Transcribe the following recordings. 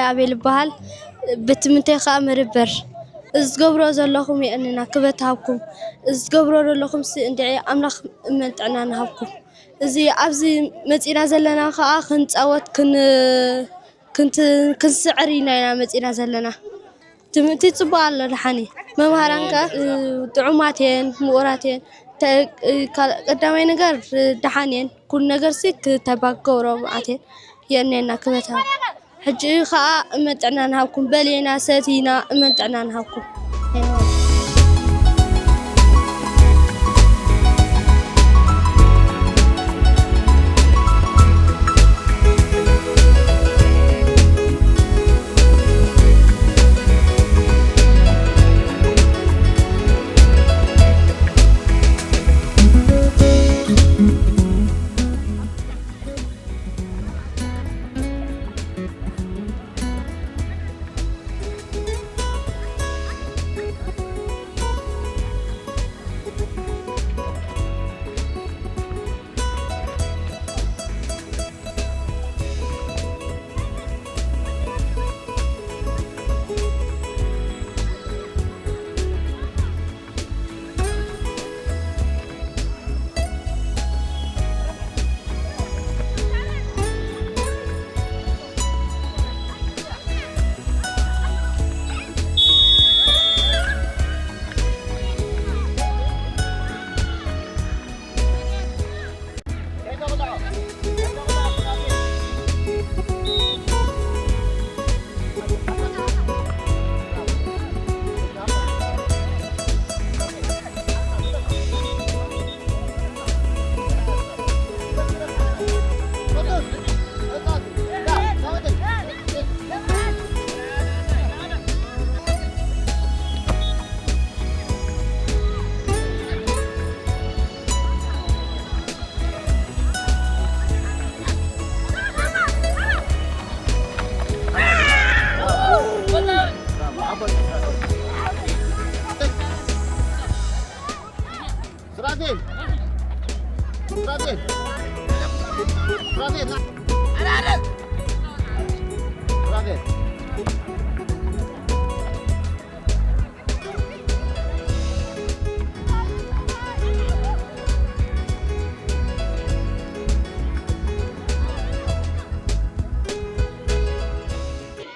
ኣቤል ይበሃል። ብትምንተይ ከኣ መደበር። እዚ ዝገብሮ ዘለኹም የእንና ክበት ሃብኩም። እዚ ዝገብሮ ዘለኹም ሲ እንድዒ ኣምላኽ እመን ጥዕና ንሃብኩም። እዚ ኣብዚ መጺና ዘለና ከኣ ክንጻወት ክን-፣ ክንት-፣ ክንስዕር ኢና፣ ኢና መጺና ዘለና። ትምህርቲ ጽቡቕ ኣሎ ደሓን እዩ። መምሃራን ከኣ፣ እ፣ ጥዑማት እየን፣ ምቑራት እየን። ተ-፣ እ፣ ካል-፣ ቀዳማይ ነገር፣ እ፣ ደሓን እየን። ኩሉ ነገር ሲ ክተባገሮ መዓት እየን። የእኔና ክበታ። ሕጂ ከኣ እመን ጥዕና ንሃብኩም። በሌና፣ ሰቲና፣ እመን ጥዕና ንሃብኩም።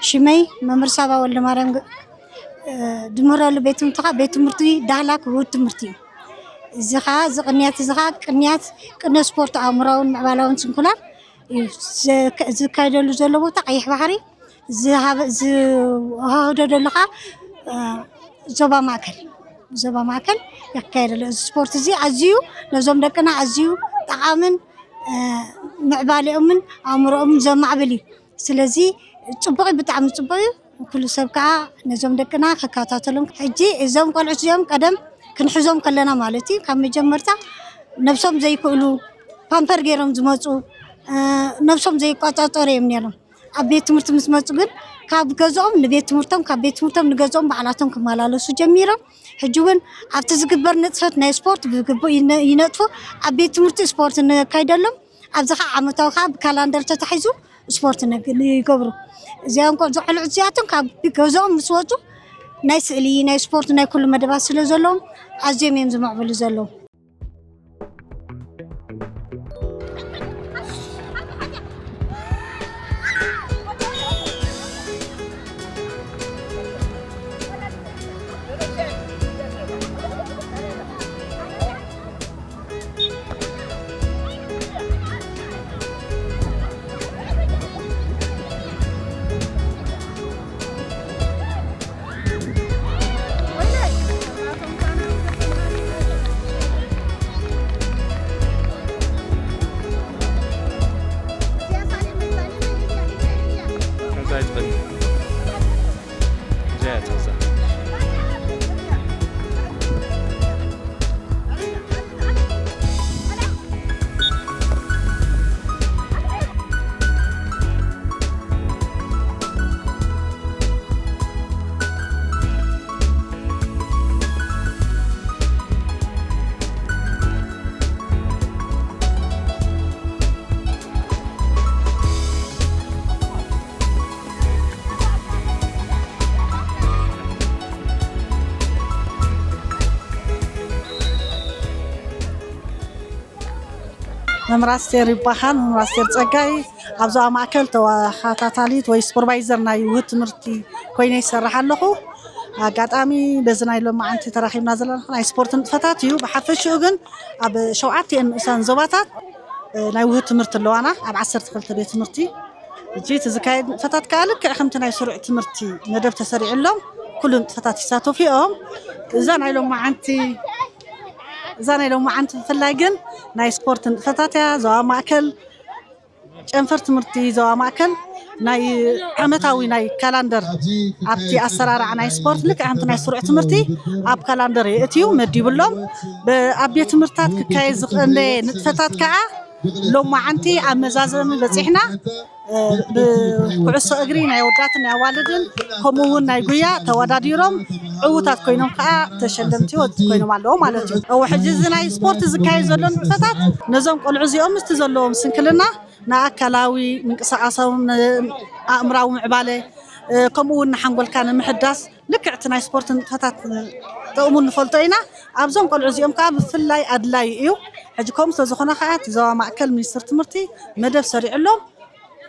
ሽመይ መምህር ሳባ ወልደማርያም ግ-፣ እ፣ ድምረሉ ቤት ትምህርቲ ኸዓ ቤት ትምህርቲ ዳህላክ ውሁድ ትምህርቲ እዩ። እዚ ኸዓ፣ እዚ ቅንያት፣ እዚ ኸዓ ቅንያት ቅነ ስፖርት ኣእምራውን ምዕባላውን ስንኩላን እዩ። ዘ-፣ ዝካየደሉ ዘሎ ቦታ ቀይሕ ባሕሪ፣ ዝሃበ-፣ ዝወሃህዶ ዘሎ ኸዓ፣ እ፣ ዞባ ማእከል፣ ዞባ ማእከል ይካየደሉ። እዚ ስፖርት እዚ ኣዝዩ ነዞም ደቅና ኣዝዩ ጠቓምን፣ እ፣ ምዕባሌኦምን ኣእምሮኦምን ዘማዕብል እዩ። ስለዚ ጽቡቕ እዩ፣ ብጣዕሚ ጽቡቕ እዩ። ኩሉ ሰብ ከኣ ነዞም ደቅና ክከታተሎም። ሕጂ እዞም ቆልዑት እዚኦም ቀደም ክንሕዞም ከለና ማለት እዩ፣ ካብ መጀመርታ ነብሶም ዘይክእሉ፣ ፓምፐር ገይሮም ዝመጹ፣ እ፣ ነብሶም ዘይቆጻጸሩ እዮም ነይሮም። ኣብ ቤት ትምህርቲ ምስ መጹ ግን ካብ ገዝኦም ንቤት ትምህርቶም፣ ካብ ቤት ትምህርቶም ንገዝኦም ባዕላቶም ክመላለሱ ጀሚሮም። ሕጂ እውን ኣብቲ ዝግበር ንጥፈት ናይ ስፖርት ብግቡእ ይነ-፣ ይነጥፉ። ኣብ ቤት ትምህርቲ ስፖርት ነካይደሎም። ኣብዚ ኸዓ ዓመታዊ ኸዓ ብካላንደር ተታሒዙ ስፖርት ነግ-፣ ይገብሩ። እዚኦም ቆልዑ፣ ቆልዑ እዚኣቶም ካብ ገዝኦም ምስ ወጹ ናይ ስእሊ፣ ናይ ስፖርት፣ ናይ ኩሉ መደባት ስለ ዘለዎም ኣዝዮም እዮም ዝምዕብሉ ዘለዉ። መምህር ኣስቴር ይበሃል። መምህር ኣስቴር ጸጋይ ኣብ ዞባ ማእከል ተኸታታሊት ወይ ሱፐርቫይዘር ናይ ውህድ ትምህርቲ ኮይነ ይሰርሕ ኣለኹ። ኣጋጣሚ በዚ ናይ ሎማዓንቲ ተራኺብና ዘለና ናይ ስፖርት ንጥፈታት እዩ። ብሓፈሽኡ ግን ኣብ ሸውዓቲኤን ንኡሳን ዞባታት፣ እ፣ ናይ ውህድ ትምህርቲ ኣለዋና ኣብ ዓሰርተ ክልተ ቤት ትምህርቲ። ሕጂ እቲ ዝካየድ ንጥፈታት ከኣ ልክዕ ከምቲ ናይ ስሩዕ ትምህርቲ መደብ ተሰሪዕሎም ኩሉ ንጥፈታት ይሳተፉ እዮም። እዛ ናይ ሎማዓንቲ፣ እዛ ናይ ሎማዓንቲ ብፍላይ ግን ናይ ስፖርት ንጥፈታት እያ። ዞባ ማእከል ጨንፈር ትምህርቲ ዞባ ማእከል ናይ ዓመታዊ ናይ ካላንደር ኣብቲ ኣሰራርዓ ናይ ስፖርት ልክዕ ከምቲ ናይ ስሩዕ ትምህርቲ ኣብ ካላንደር የእትዩ መዲብሎም። ብ-፣ ኣብ ቤት ትምህርትታት ክካየድ ዝቐነየ ንጥፈታት ከኣ ሎማዓንቲ ኣብ መዛዘሚ በጺሕና፣ እ፣ ብኩዕሶ እግሪ ናይ ኣወዳትን ናይ ኣዋልድን ከምኡ እውን ናይ ጉያ ተወዳዲሮም ዕዉታት ኮይኖም ከኣ ተሸለምቲ ወ-፣ ኮይኖም ኣለዉ ማለት እዩ። እወ፣ ሕጂ እዚ ናይ ስፖርት ዝካየድ ዘሎ ንጥፈታት ነዞም ቆልዑ እዚኦም ምስቲ ዘለዎም ስንክልና ንኣካላዊ ምንቅስቓሶም፣ ንኣእምራዊ ምዕባለ፣ እ፣ ከምኡ እውን ንሓንጎልካ ንምሕዳስ ልክዕ እቲ ናይ ስፖርት ንጥፈታት ጥቕሙ ንፈልጦ ኢና። ኣብዞም ቆልዑ እዚኦም ከኣ ብፍላይ ኣድላዪ እዩ። ሕጂ ከምኡ ስለ ዝኾነ ከኣ እቲ ዞባ ማእከል ሚኒስትሪ ትምህርቲ መደብ ሰሪዕሎም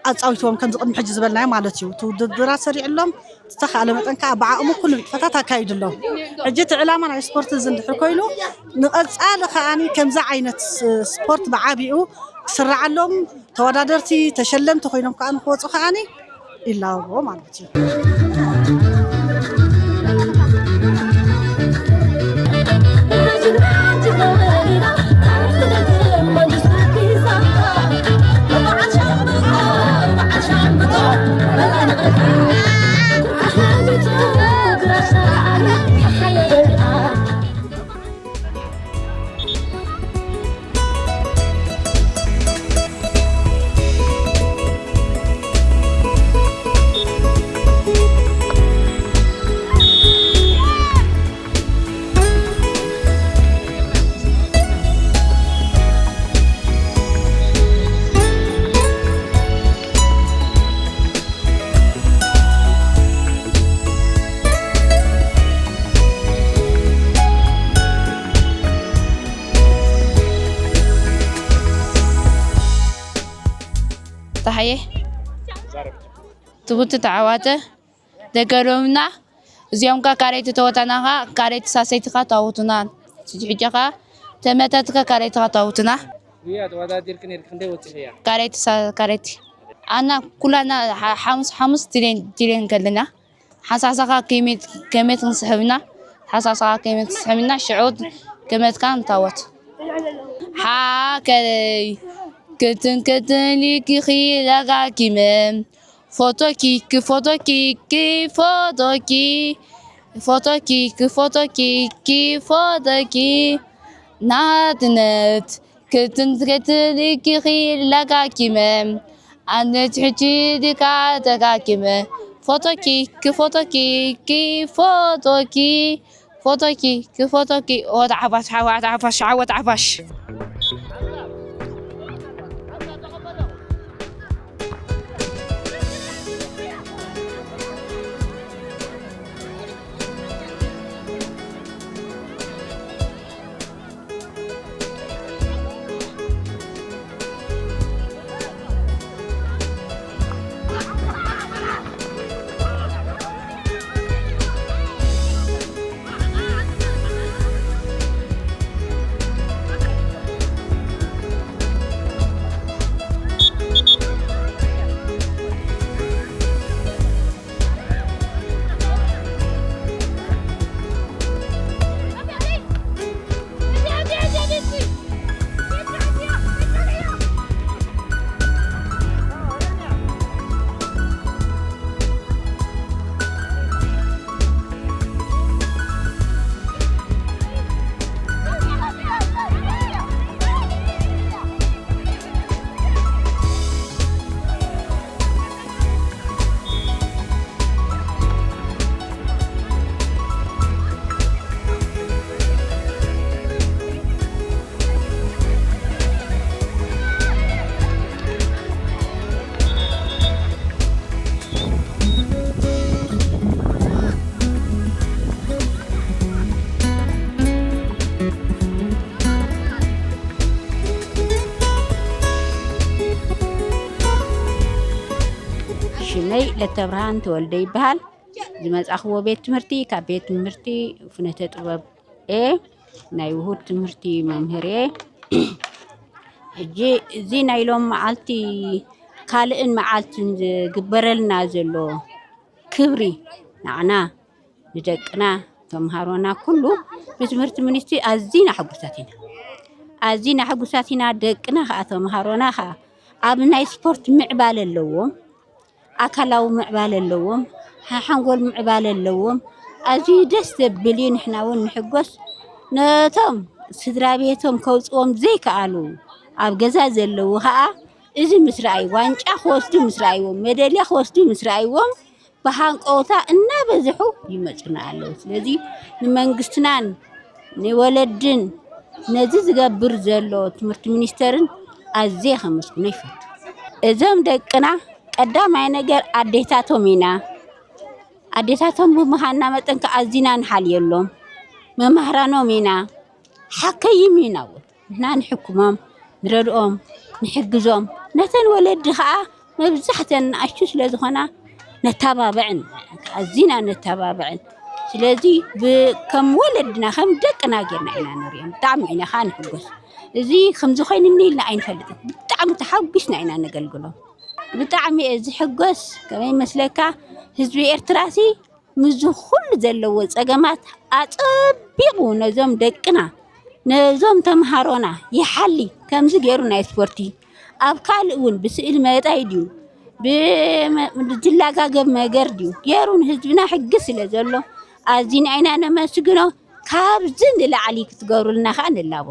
ኣጻዊትዎም ከምዚ ቅድሚ ሕጂ ዝበልናዮ ማለት እዩ። እቲ ውድድራት ሰሪዕሎም ዝተኻእለ መጠን ከኣ ብዓቕሙ ኩሉ ንጥፈታት ኣካይድሎም። ሕጂ እቲ ዕላማ ናይ ስፖርት እዚ እንድሕር ኮይኑ ንቐጻሊ ከኣኒ ከምዚ ዓይነት ስ-፣ ስፖርት ብዓቢኡ ክስርዓሎም ተወዳደርቲ ተሸለምቲ ኮይኖም ከኣ ንክወጹ ከኣኒ ይላቦ ማለት እዩ። ታሕየ ትቡቲ ተዓዋተ ደገሎምና እዚኦም ከ ካሬት ተወታና ከ ካሬት ሳሰይትካ ታውቱና። ሕጂ ከ ተመታትካ ካሬትካ ታውቱና። እያ ተወዳዲርክ ነርክ ክንደይ ወጽሕያ? ካሬት ሳ-፣ ካሬት ኣና ኩላና ሓ-፣ ሓሙስ ሓሙስ ትሌን ትሌን ከለና ሓሳሳኻ ከመት ከመት ክንስሕብና ሓሳሳኻ ከመት ክንስሕብና ሽዑ ከመትካ ንታወት። ሓከይ ክትንክትንኪኺ ደጋጊመ ፎቶኪ ክፎቶኪ ክፎቶኪ ፎቶኪ ክፎቶኪ ክፎቶኪ ናትነት ክትንክትንኪኺ ደጋጊመ ኣነት ሕጂ ድካ ደጋጊመ ፎቶኪ ክፎቶኪ ክፎቶኪ ፎቶኪ ክፎቶኪ። ወት ዓፋሽ ዓወት ዓፋሽ ዓወት ዓፋሽ። ለተብርሃን ተወልደ ይበሃል። ዝመጻኽዎ ቤት ትምህርቲ ካብ ቤት ትምህርቲ ፍኖተ ጥበብ እየ። ናይ ውሁድ ትምህርቲ መምህር እየ። ሕጂ እዚ ናይ ሎም መዓልቲ ካልእን መዓልትን ዝግበረልና ዘሎ ክብሪ ንዓና ንደቅና ተምሃሮና ኩሉ ብትምህርቲ ሚኒስትሪ ኣዚና ሕጉሳት ኢና። ኣዚና ሕጉሳት ኢና። ደቅና ከዓ ተምሃሮና ከዓ ኣብ ናይ ስፖርት ምዕባለ ኣለዎም፣ ኣካላዊ ምዕባለ ኣለዎም፣ ሓንጎል ምዕባለ ኣለዎም። ኣዝዩ ደስ ዘብል እዩ። ንሕና እውን ንሕጎስ። ነቶም ስድራ ቤቶም ከውፅዎም ዘይከኣሉ ኣብ ገዛ ዘለዉ ከዓ እዚ ምስ ረኣይ ዋንጫ ክወስዱ ምስ ረኣይዎም መደልያ ክወስዱ ምስ ረኣይዎም ብሃንቀውታ እናበዝሑ ይመፁና ኣለዉ። ስለዚ ንመንግስትናን ንወለድን ነዚ ዝገብር ዘሎ ትምህርቲ ሚኒስተርን ኣዝየ ከመስግኖ ይፈቱ። እዞም ደቅና ቀዳማይ ነገር ኣዴታቶም ኢና። ኣዴታቶም ብምዃንና መጠን ከዓ ኣዚና ንሓልየሎም። መማህራኖም ኢና። ሓከይም ኢና እውን ንሕና ንሕክሞም፣ ንረድኦም፣ ንሕግዞም። ነተን ወለዲ ከዓ መብዛሕተን ንኣሽቱ ስለ ዝኾና ነተባብዐን፣ ኣዚና ነተባብዐን። ስለዚ ብ-፣ ከም ወለድና ከም ደቅና ጌርና ኢና ንሪኦም። ብጣዕሚ ኢና ከዓ ንሕጎስ። እዚ ከምዚ ኮይንኒ ኢልና ኣይንፈልጥን። ብጣዕሚ ተሓጒስና ኢና ነገልግሎም። ብጣዕሚ እየ ዝሕጎስ። ከመይ ይመስለካ? ህዝቢ ኤርትራሲ ምስዚ ኩሉ ዘለዎ ጸገማት ኣጸቢቑ ነዞም ደቅና፣ ነዞም ተምሃሮና ይሓሊ። ከምዚ ገይሩ ናይ ስፖርቲ ኣብ ካልእ እውን ብስእሊ መጣይ ድዩ፣ ብመ-፣ ዝላጋገብ ነገር ድዩ ገይሩ ንህዝብና ሕጊ ስለ ዘሎ ኣዚና ኢና ነመስግኖ። ካብዚ ንላዕሊ ክትገብሩልና ከኣ ንላቦ።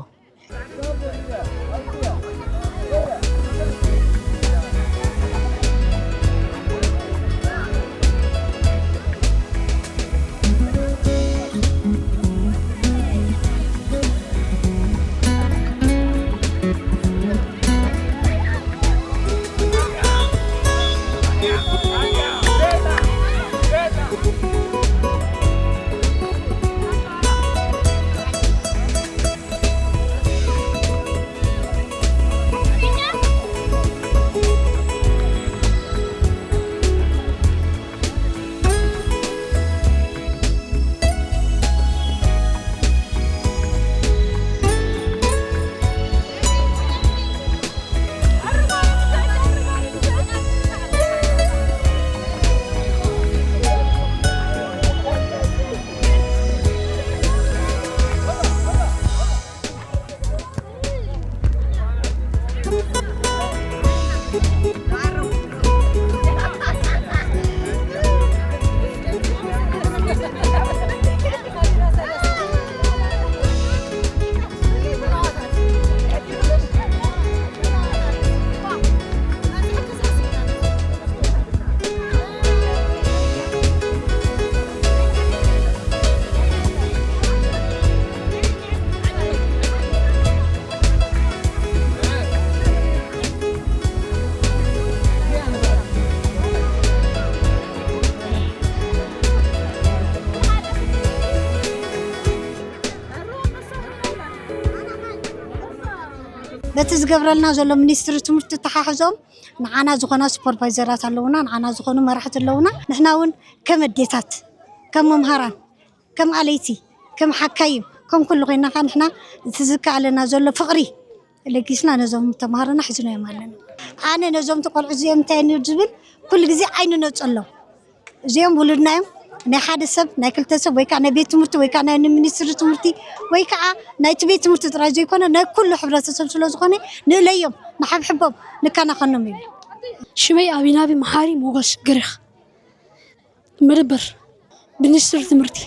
በቲ ዝገብረልና ዘሎ ሚኒስትሪ ትምህርቲ ተሓሕዞም ንዓና ዝኾና ሱፐርቫይዘራት ኣለውና፣ ንዓና ዝኾኑ መራሕቲ ኣለውና። ንሕና እውን ከም ኣዴታት፣ ከም መምሃራን፣ ከም ኣለይቲ፣ ከም ሓካይም፣ ከም ኩሉ ኮይና ኸዓ ንሕና እቲ ዝከኣለና ዘሎ ፍቕሪ ለጊስና ነዞም ተምሃሮና ሒዝናዮም ኣለና። ኣነ ነዞም ቆልዑ እዚኦም እንታይ እዮም ዝብል ኩሉ ግዜ ዓይኒ ነጸሎም። እዚኦም ውሉድና እዮም። ናይ ሓደ ሰብ፣ ናይ ክልተ ሰብ፣ ወይ ከዓ ናይ ቤት ትምህርቲ፣ ወይ ከዓ ናይ ሚኒስትሪ ትምህርቲ፣ ወይ ከዓ ናይቲ ቤት ትምህርቲ ጥራይ ዘይኮነ ናይ ኩሉ ሕብረተሰብ ስለ ዝኾነ ንእለዮም፣ ንሓብሕቦም፣ ንከናኸኖም እዩ። ሽመይ ኣቢናቢ መሓሪ ሞገስ ግሪኽ። መደበር ሚኒስትሪ ትምህርቲ።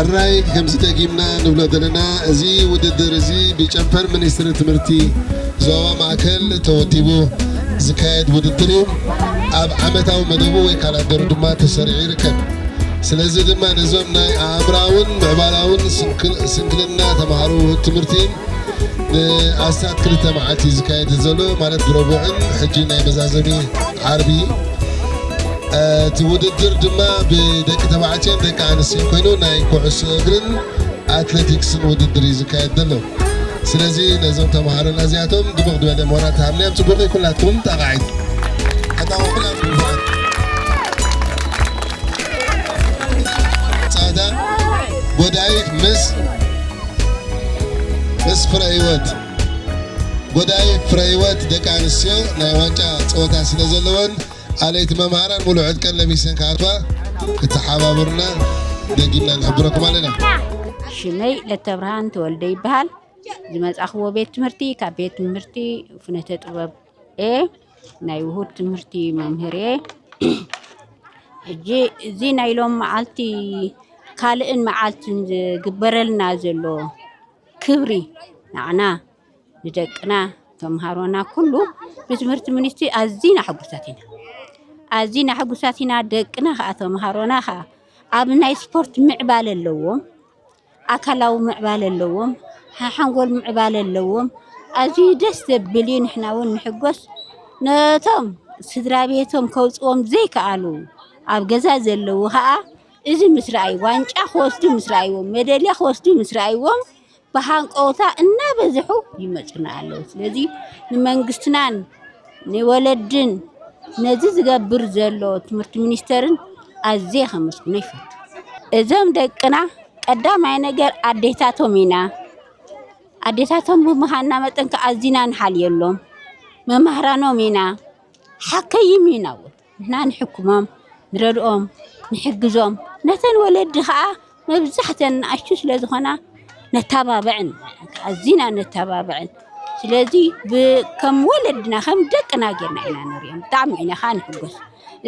ሕራይ ከምዚ ደጊምና ንብሎ ዘለና፣ እዚ ውድድር እዚ ብጨንፈር ሚኒስትሪ ትምህርቲ ዞባ ማእከል ተወዲቡ ዝካየድ ውድድር እዩ። ኣብ ዓመታዊ መደቡ ወይ ካላንደሩ ድማ ተሰሪዑ ይርከብ። ስለዚ ድማ ነዞም ናይ ኣእምራውን ምዕባላውን ስንክልና ተምሃሮ ውህድ ትምህርቲ ንኣስታት ክልተ መዓልቲ ዝካየድ ዘሎ፣ ማለት ብረቡዕን ሕጂ ናይ መዛዘሚ ዓርቢ። እቲ ውድድር ድማ ብደቂ ተባዕትዮን ደቂ ኣንስትዮን ኮይኑ ናይ ኩዕሶ እግርን ኣትሌቲክስን ውድድር እዩ ዝካየድ ዘሎ። ስለዚ ነዞም ተምሃሮና እዚኣቶም ድምቕ ዝበለ ሞራል ተሃብናዮም። ጽቡቕ እዩ። ኩላትኩም ጣቕዒት። ኣጣቕዑ ኩላትኩም። ጸወታ ጎዳይፍ ምስ ምስ ፍረ ህይወት፣ ጎዳይፍ ፍረ ህይወት ደቂ ኣንስትዮ ናይ ዋንጫ ጸወታ ስለ ዘለወን፣ ኣለይቲ መምሃራን ሙሉእ ዕጥቀን ለቢሰን ክኣትዋ ክትሓባበሩና ደጊምና ንሕብረኩም ኣለና። ሽመይ ለተብርሃን ተወልደ ይበሃል። ዝመጻኽዎ ቤት ትምህርቲ ካብ ቤት ትምህርቲ ፍኖተ ጥበብ እየ። ናይ ውሁድ ትምህርቲ መምህር እየ። ሕጂ እዚ ናይ ሎም መዓልቲ ካልእን መዓልትን ዝግበረልና ዘሎ ክብሪ ንዓና ንደቅና ተምሃሮና ኩሉ ብትምህርቲ ሚኒስትሪ ኣዚና ሕጉሳት ኢና። ኣዚና ሕጉሳት ኢና። ደቅና ከዓ ተምሃሮና ከዓ ኣብ ናይ ስፖርት ምዕባለ ኣለዎም፣ ኣካላዊ ምዕባለ ኣለዎም፣ ሓንጎል ምዕባለ ኣለዎም። ኣዝዩ ደስ ዘብል እዩ። ንሕና እውን ንሕጎስ። ነቶም ስድራ ቤቶም ከውፅዎም ዘይከኣሉ ኣብ ገዛ ዘለዉ ከዓ እዚ ምስ ረኣይ ዋንጫ ክወስዱ ምስ ረኣይዎም መደልያ ክወስዱ ምስ ረኣይዎም ብሃንቀውታ እናበዝሑ ይመፁና ኣለዉ። ስለዚ ንመንግስትናን ንወለድን ነዚ ዝገብር ዘሎ ትምህርቲ ሚኒስተርን ኣዝየ ከመስግኖ ይፈቱ። እዞም ደቅና ቀዳማይ ነገር ኣዴታቶም ኢና። ኣዴታቶም ብምዃንና መጠን ከዓ ኣዚና ንሓልየሎም። መማህራኖም ኢና። ሓከይም ኢና እውን። ንሕና ንሕክሞም፣ ንረድኦም፣ ንሕግዞም። ነተን ወለዲ ከዓ መብዛሕተን ንኣሽቱ ስለ ዝኾና ነተባብዐን፣ ኣዚና ነተባብዐን። ስለዚ ብ-፣ ከም ወለድና፣ ከም ደቅና ጌርና ኢና ንሪኦም። ብጣዕሚ ኢና ከዓ ንሕጎስ።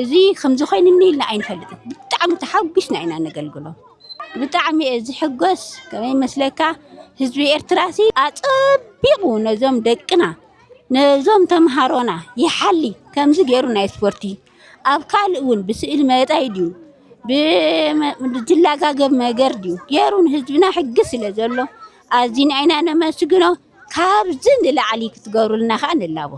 እዚ ከምዚ ኮይኑኒ ኢልና ኣይንፈልጥን። ብጣዕሚ ተሓጒስና ኢና ነገልግሎም። ብጣዕሚ እየ ዝሕጎስ። ከመይ ይመስለካ? ህዝቢ ኤርትራሲ ኣጸቢቑ ነዞም ደቅና፣ ነዞም ተምሃሮና ይሓሊ። ከምዚ ገይሩ ናይ ስፖርቲ ኣብ ካልእ እውን ብስእሊ መጣይ ድዩ፣ ብመ-፣ ዝላጋገብ ነገር ድዩ ገይሩ ንህዝብና ሕጊ ስለ ዘሎ ኣዚና ኢና ነመስግኖ። ካብዚ ንላዕሊ ክትገብሩልና ከዓ ንላቦ።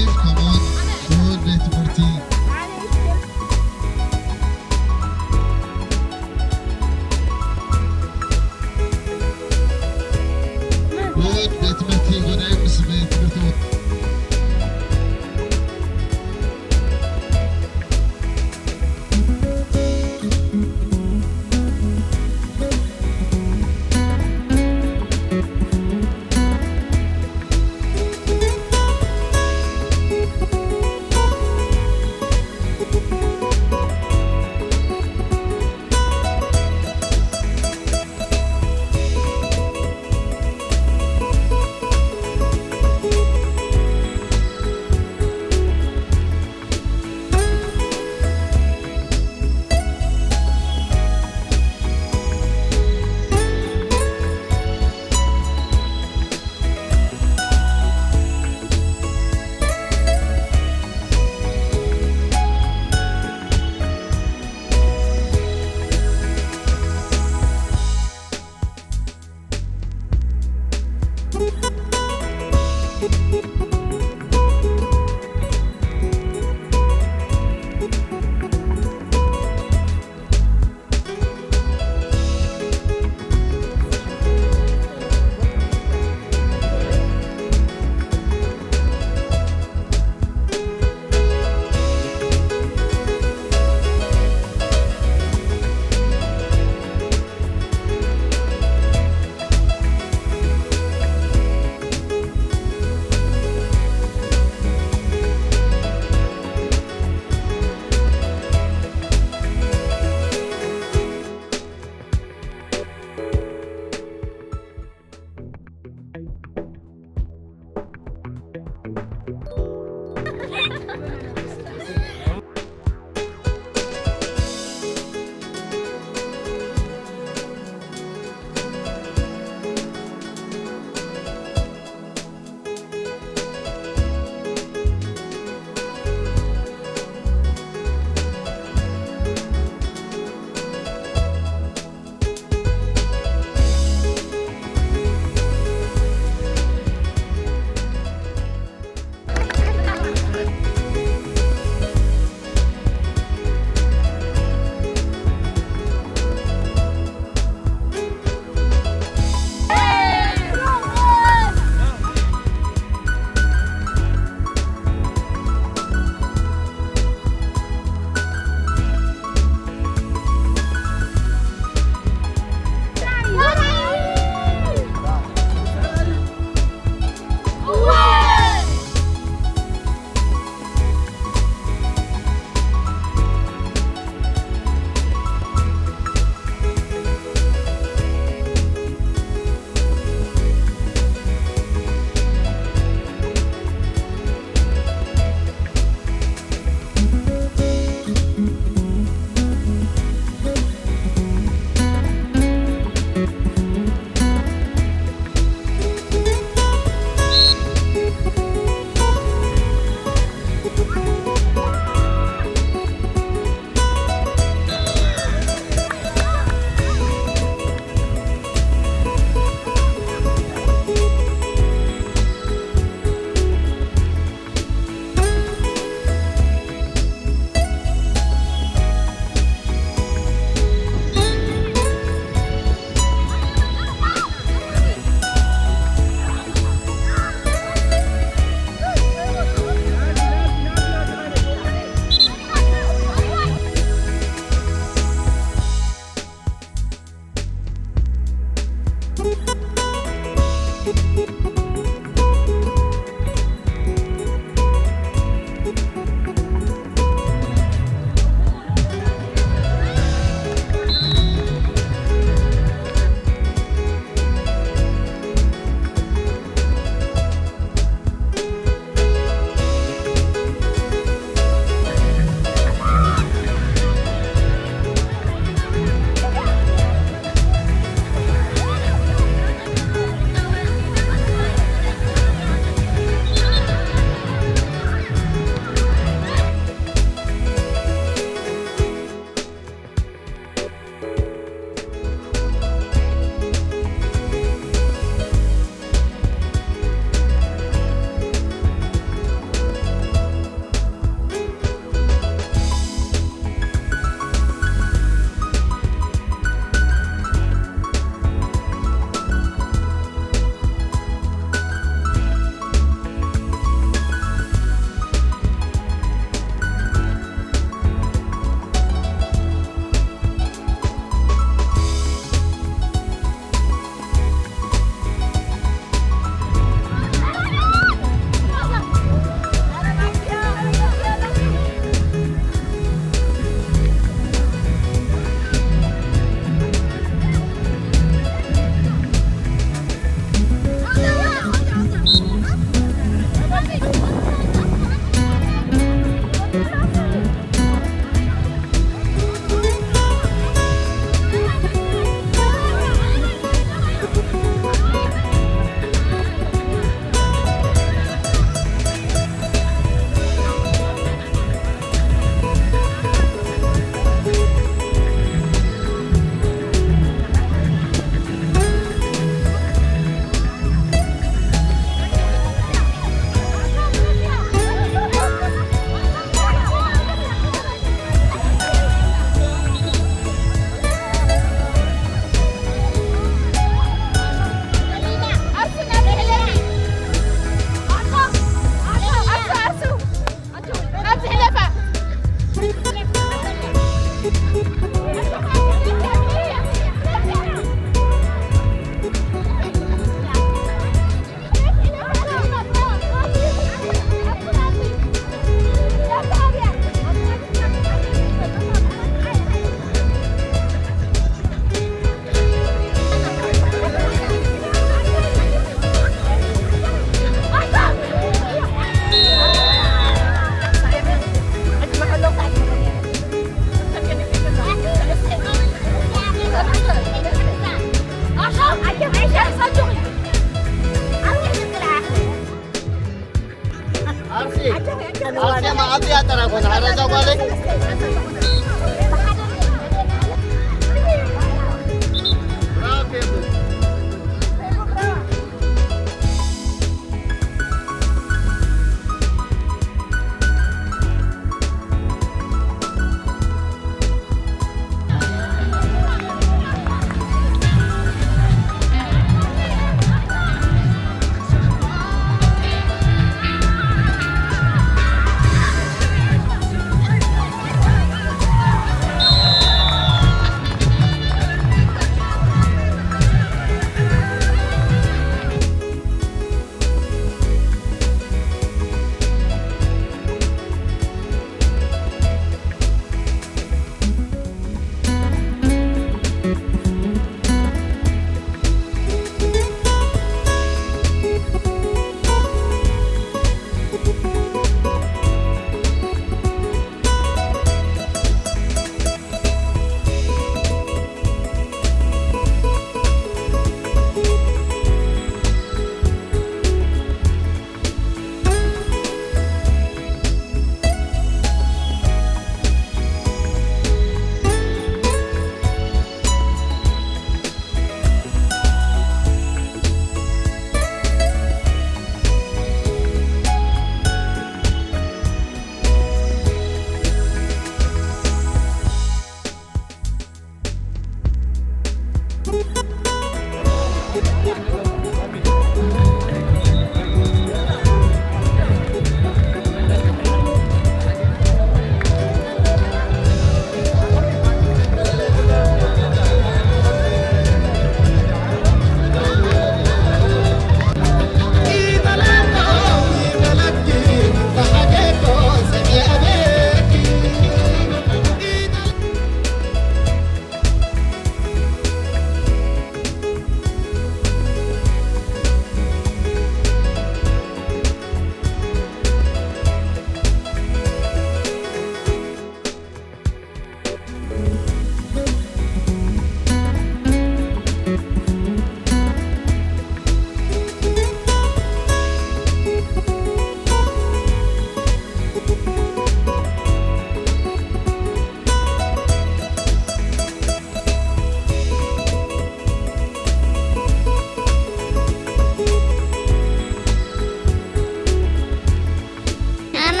ኣነ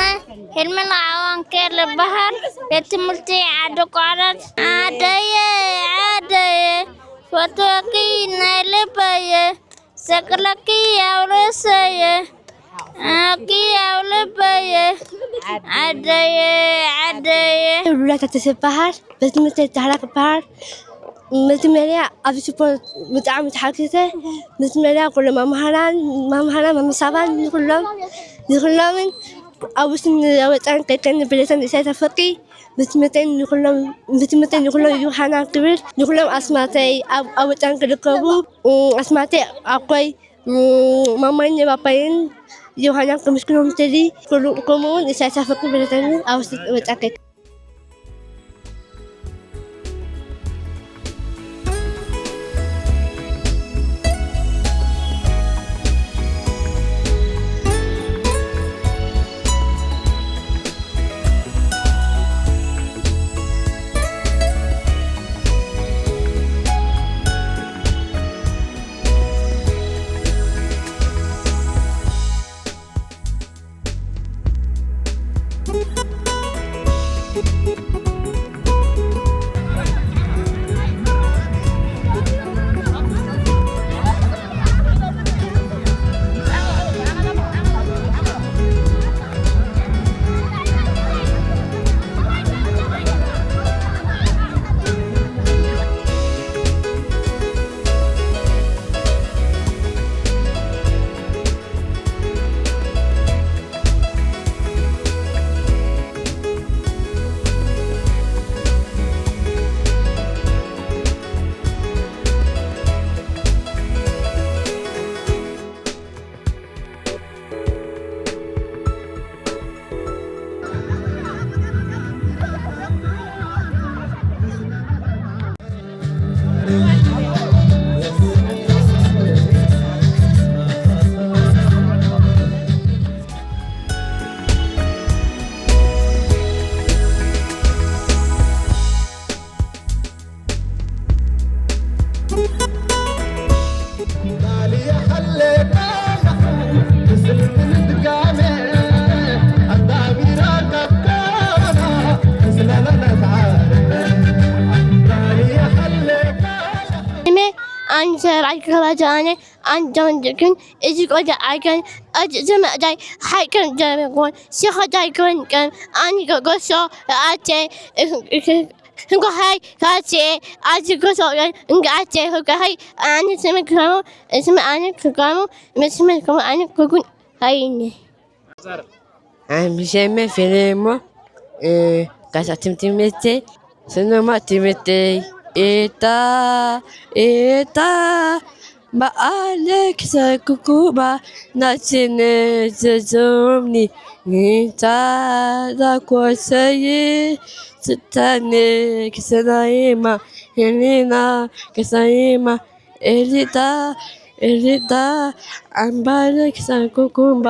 ሄርሜላ ዓዋንኬር ልበሃል። ቤት ትምህርቲ ዓዲ ቋራት። ዓደየ፣ ዓደየ፣ ፈትወኪ ናይ ልበየ፣ ሰቅለኪ ኣብ ርእሰየ፣ ኣኪ ኣብ ልበየ፣ ዓደየ፣ ዓደየ። ሉላ ተስፋ ይበሃል። ቤት ትምህርቲ ዳህላክ ይበሃል። መጀመርያ ኣብዚ ስፖርት ብጣዕሚ ተሓጊዘ። መጀመርያ ኩሎም መምሃራን፣ መምሃራን፣ መምሳባን ንኩሎም፣ ንኩሎምን ኣብ ውሽጥን ወፃእን ከይከኒ ብሌተን ንእሳይ ተፈቂ ብትምህርተይ ንኩሎም፣ ብትምህርተይ ንኩሎም ዮሃና ክብል፣ ንኩሎም ኣስማተይ ኣብ፣ ኣብ ወፃእን ክርከቡ፣ ኣስማተይ ኣኮይ፣ ማማይን ባባይን ዮሃናን ክምስክኖም ትሊ፣ ኩሉ፣ ከምኡ እውን እሳይ ተፈቂ ብሌተን ኣብ ውሽጥን ወፃእን ከይከኒ። ስሜ ኣንሰር ኣይከባጃ ኣነ ኣንጃንጅክን እዚ ቆዳ ኣይከን እዚ ዘመዳይ ሓይከን ጀመጎን ሲኸዳይ ከንቀን ኣኒ ገጎሶ ኣቴ ህንጎሃይ ካቴ ኣዚ ጎሶ እንጋቴ ህንጎሃይ ኣኒ ስሜ ክራሙ ስሜ ኣኒ ክራሙ ስሜ ክራሙ ኣኒ ኩኩን ሃይኒ። ኣምሸመ ፊልሞ ካሳ ትምትምቴ ስነማ ትምቴ ኤታ ኤታ በኣለ ክሰኩኩባ ናችነ ዘዞምኒ ንታ ዳኮሰይ ስተነ ክሰናይማ ሄሌና ክሰይማ ኤሊታ ኤሊታ ኣምባለ ክሳን ኩኩምባ።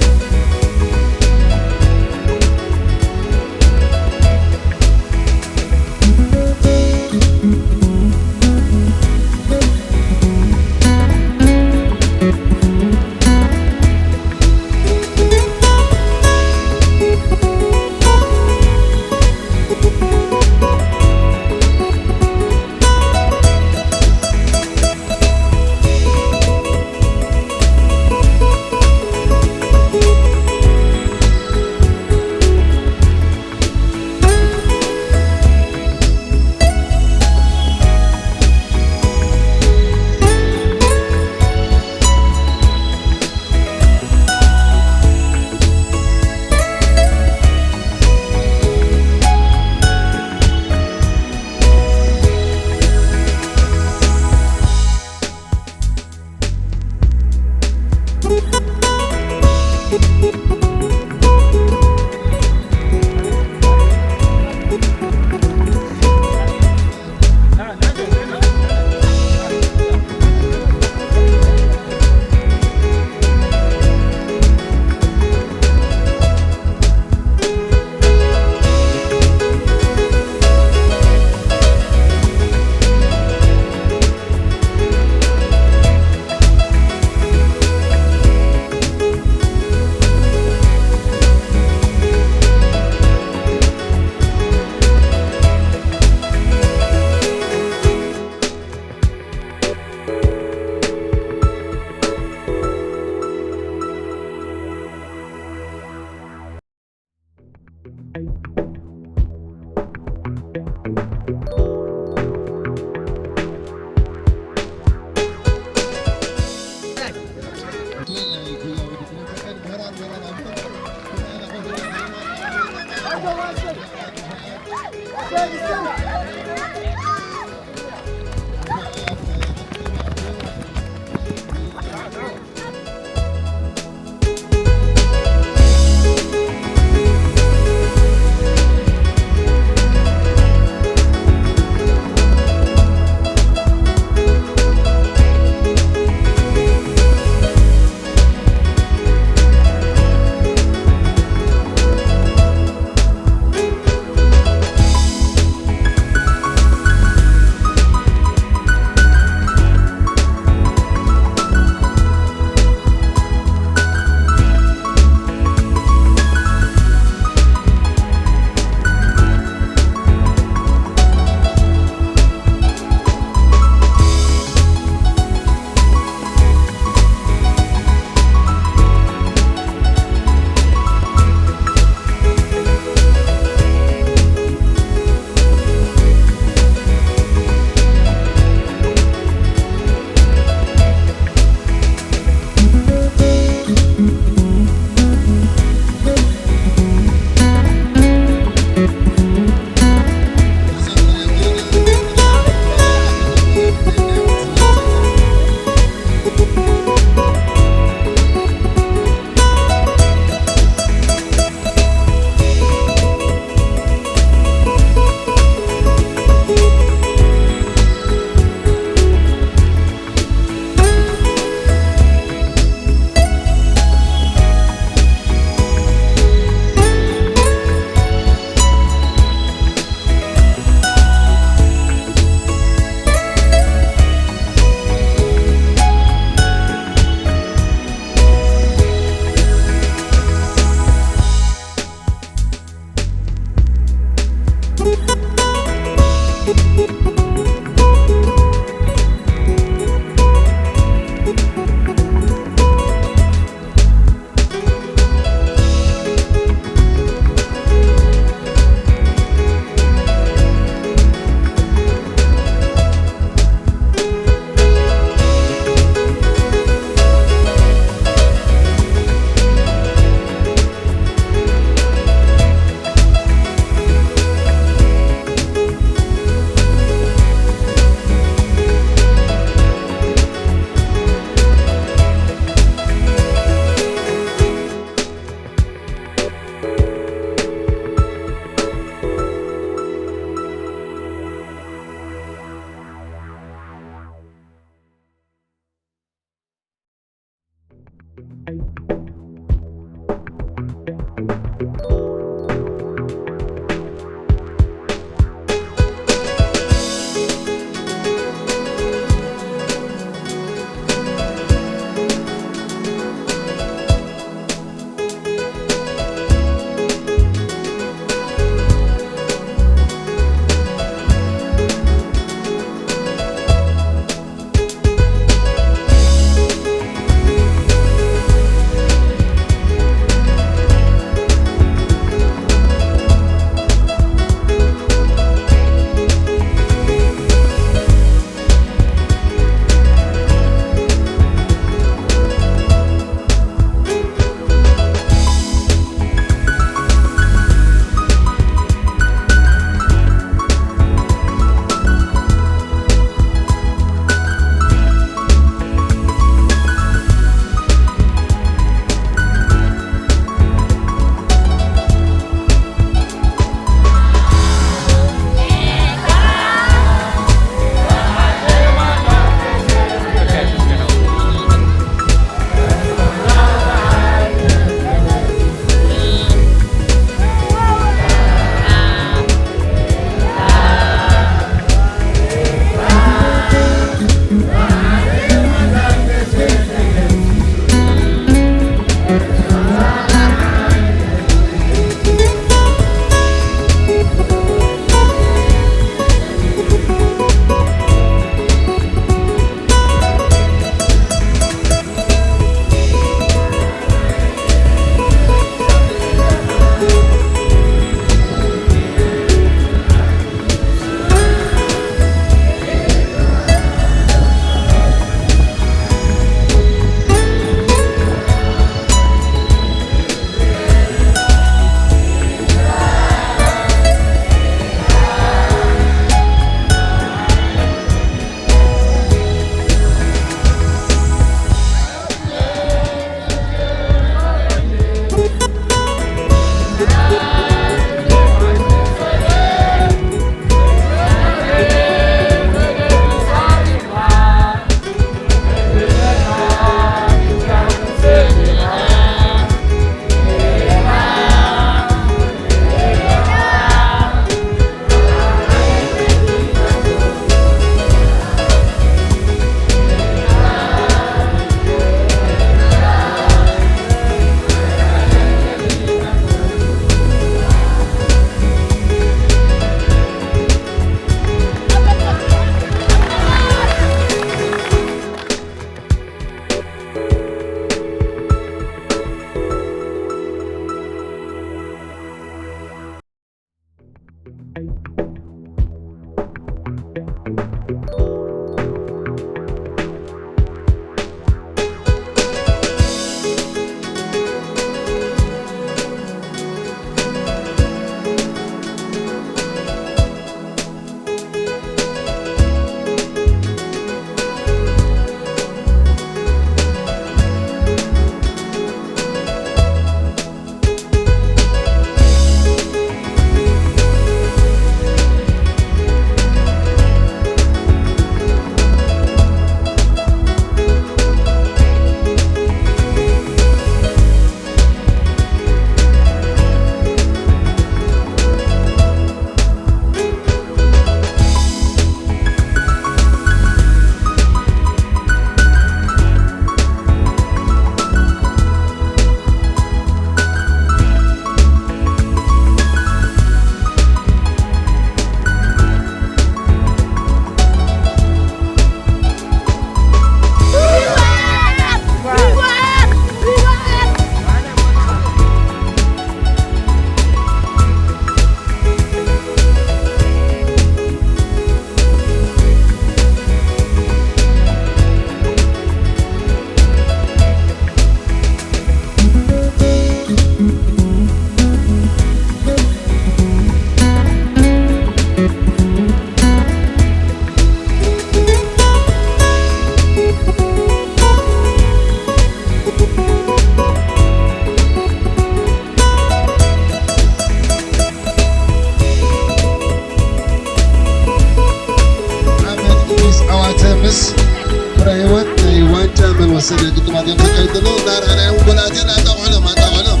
ፍረ ህይወት ናይ ዋንጫ መወሰኒ ግጥማት እዮም ዘካይዱ ዘለዉ። እናረኣናዮም ጎላትያን ኣጣቕዑሎም፣ ኣጣቕዑሎም።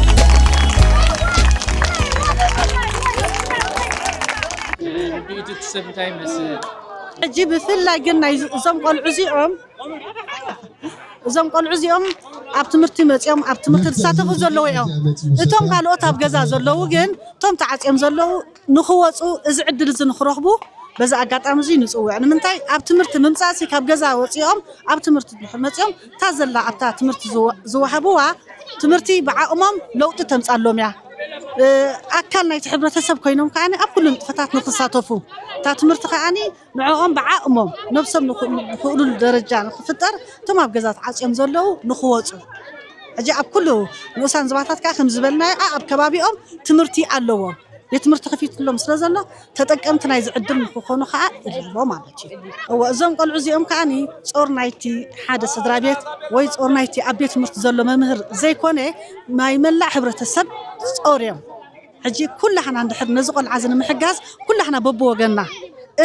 ርድኢቱ ትሰብ እንታይ ይመስል? ሕጂ ብፍላይ ግን ናይ እዞም ቆልዑ እዚኦም፣ እዞም ቆልዑ እዚኦም ኣብ ትምህርቲ መጺኦም ኣብ ትምህርቲ ዝሳተፉ ዘለዉ እዮም። እቶም ካልኦት ኣብ ገዛ ዘለዉ ግን፣ እቶም ተዓጽዮም ዘለዉ ንኽወጹ፣ እዚ ዕድል እዚ ንኽረኽቡ በዚ ኣጋጣሚ እዚ ንጽውዕ። ንምንታይ? ኣብ ትምህርቲ ምምጻእሲ ካብ ገዛ ወጺኦም ኣብ ትምህርቲ እንድሕር መጺኦም እታ ዘላ ኣብታ ትምህርቲ ዝወ-፣ ዝወሃብዋ ትምህርቲ ብዓቕሞም ለውጢ ተምጻሎም እያ። እ፣ ኣካል ናይቲ ሕብረተሰብ ኮይኖም ከኣ ኣብ ኩሉ ንጥፈታት ንኽሳተፉ፣ እታ ትምህርቲ ከኣ ንዕኦም ብዓቕሞም ነብሶም ንኽ-፣ ንኽእሉሉ ደረጃ ንኽፍጠር እቶም ኣብ ገዛ ተዓጽዮም ዘለዉ ንኽወጹ። ሕጂ ኣብ ኩሉ ንኡሳን ዞባታት ከኣ ከም ዝበልናዮ ኣብ ከባቢኦም ትምህርቲ ኣለዎም። ቤት ትምህርቲ ከፊትሎም ስለ ዘሎ ተጠቀምቲ ናይዚ ዕድል ንክኾኑ ከዓ እልዎ ማለት እዩ። እወ፣ እዞም ቆልዑ እዚኦም ከዓ ጾር ናይቲ ሓደ ስድራ ቤት ወይ ጾር ናይቲ ኣብ ቤት ትምህርቲ ዘሎ መምህር ዘይኮነ ናይ መላእ ሕብረተሰብ ጾር እዮም። ሕጂ ኩላህና እንድሕር ነዚ ቆልዓ እዚ ንምሕጋዝ ኩላህና በብወገንና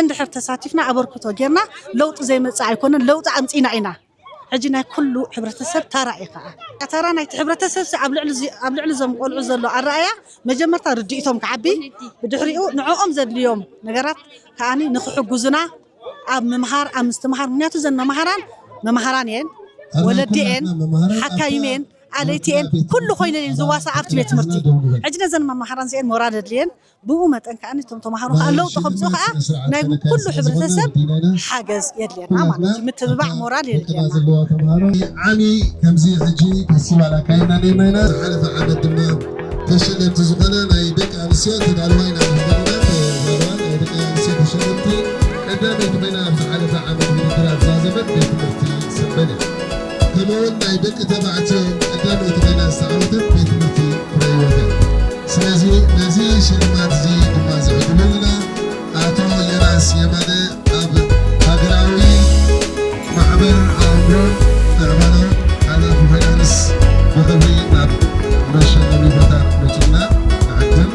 እንድሕር ተሳቲፍና ኣበርክቶ ጌርና ለውጢ ዘይመጽእ ኣይኮነን፣ ለውጢ ኣምጺእና ኢና። ሕጂ ናይ ኩሉ ሕብረተሰብ ተራ እዩ ከዓ። ተራ ናይቲ ሕብረተሰብ ሲ ኣብ ልዕሊ እዚ-፣ ኣብ ልዕሊ እዞም ቆልዑ ዘሎ ኣረኣያ መጀመርታ ርድኢቶም ክዓቢ፣ ብድሕሪኡ ንዕኦም ዘድልዮም ነገራት ከዓኒ ንክሕጉዙና ኣብ ምምሃር፣ ኣብ ምስትምሃር፣ ምክንያቱ እዘን መምሃራን፣ መምሃራን እየን፣ ወለዲ እየን፣ ሓካይም እየን፣ ኣለይቲ እየን፣ ኩሉ ኮይነን እየን ዝዋሳ ኣብቲ ቤት ትምህርቲ። ሕጂ ነዘን መምሃራን እዚአን ሞራል የድልየን፣ ብኡ መጠን ከኣ እቶም ተምሃሮ ከኣ ለውጢ ከምጽኡ ከኣ ናይ ኩሉ ሕብረተሰብ ሓገዝ የድልየና ማለት እዩ። ምትብባዕ ሞራል የድልየና። ዘለዋ ተምሃሮ ዓሚ ከምዚ ሕጂ ፌስቲቫል ኣካይድና ነርና ኢና። ዝሓለፈ ዓመት ድማ ተሸለምቲ ዝኾና ናይ ደቂ ኣንስትዮ ተጋልዋይ ናብ ህዝብና ተጋልዋ ናይ ደቂ ኣንስትዮ ተሸለምቲ ቀዳመይቲ ኮይና ኣብ ዝሓለፈ ዓመት ውድድር ኣብዛዘመት ቤት ትምህርቲ ሰንበል እያ። ከምኡውን ናይ ደቂ ተባዕትዮ ቀዳመይቲ ኮይና ዝተዓወተት ቤት ትምህርቲ ፍረ ህይወት እያ። ስለዚ ነዚ ሽልማት እዚ ድማ ዝዕድመልና ኣቶ ዮናስ የማነ ኣብ ሃገራዊ ማሕበር ኣእምሮን ምዕባለውን ሓላፊ ፋይናንስ ብኽብሪ ናብ መሸለሚ ቦታ መጺእና ንዕድም።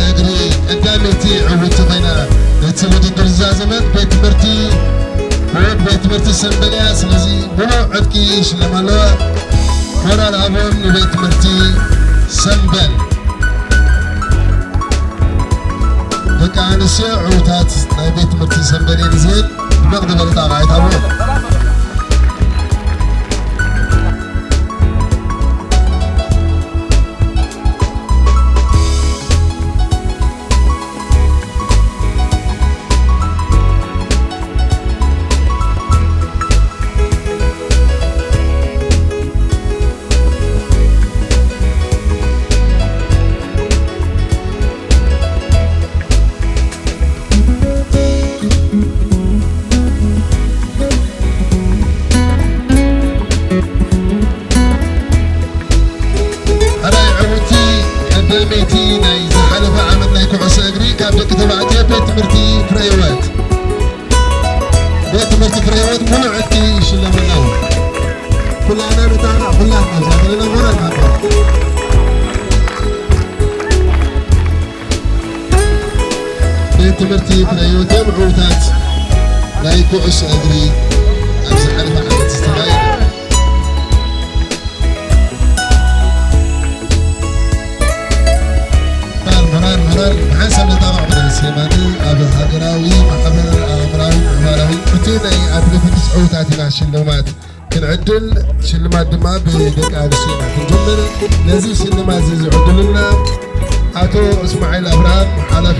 እግሪ ቀዳመይቲ ዕውትቲ ኮይና ነቲ ውድድር ዝዛዘመት ቤት ትምህርቲ ብወድ ቤት ትምህርቲ ሰንበል እያ። ስለዚ ምሉእ ዕጥቂ ይሽለማ ኣለዋ። ሞራል ሃቦም ንቤት ትምህርቲ ሰንበል። ደቂ ኣንስትዮ ዕዉታት ናይ ቤት ትምህርቲ ሰንበል እየን እዚኤን። ድመቕ ዝበለ ጣቕዓ ይትሃቦ። ሕራይ ዕውቲ ቀዳመይቲ ናይ ዝሓለፈ ዓመት ናይ ኩዕሶ እግሪ ካብ ደቂ ተባዕትዮ ቤት ትምህርቲ ፍረ ህይወት። ቤት ትምህርቲ ፍረ ህይወት ሙሉእ ዕጥቂ ይሽለመና። ኩላና ንጣራ፣ ኩላና እዛ ዘለና ሞራል ሃባ። ቤት ትምህርቲ ፍረ ህይወት እዮም ዕዉታት ናይ ኩዕሶ እግሪ ኣብ ዝሓለፈ ዓመት ዝተኻየደ። ሞራል፣ ሞራል፣ ሞራል፣ ብሓንሳብ ነጣቕዕ ብደስ የማነ ኣብ ሃገራዊ ማሕበር ኣእምራዊ ምዕባላዊ እቲ ናይ ኣትሌቲክስ ዕዉታት ኢና ሽልማት ክንዕድል፣ ሽልማት ድማ ብደቂ ኣንስትዮ ኢና ክንጅምር። ነዚ ሽልማት እዚ ዝዕድሉልና ኣቶ እስማዒል ኣብርሃም፣ ሓላፊ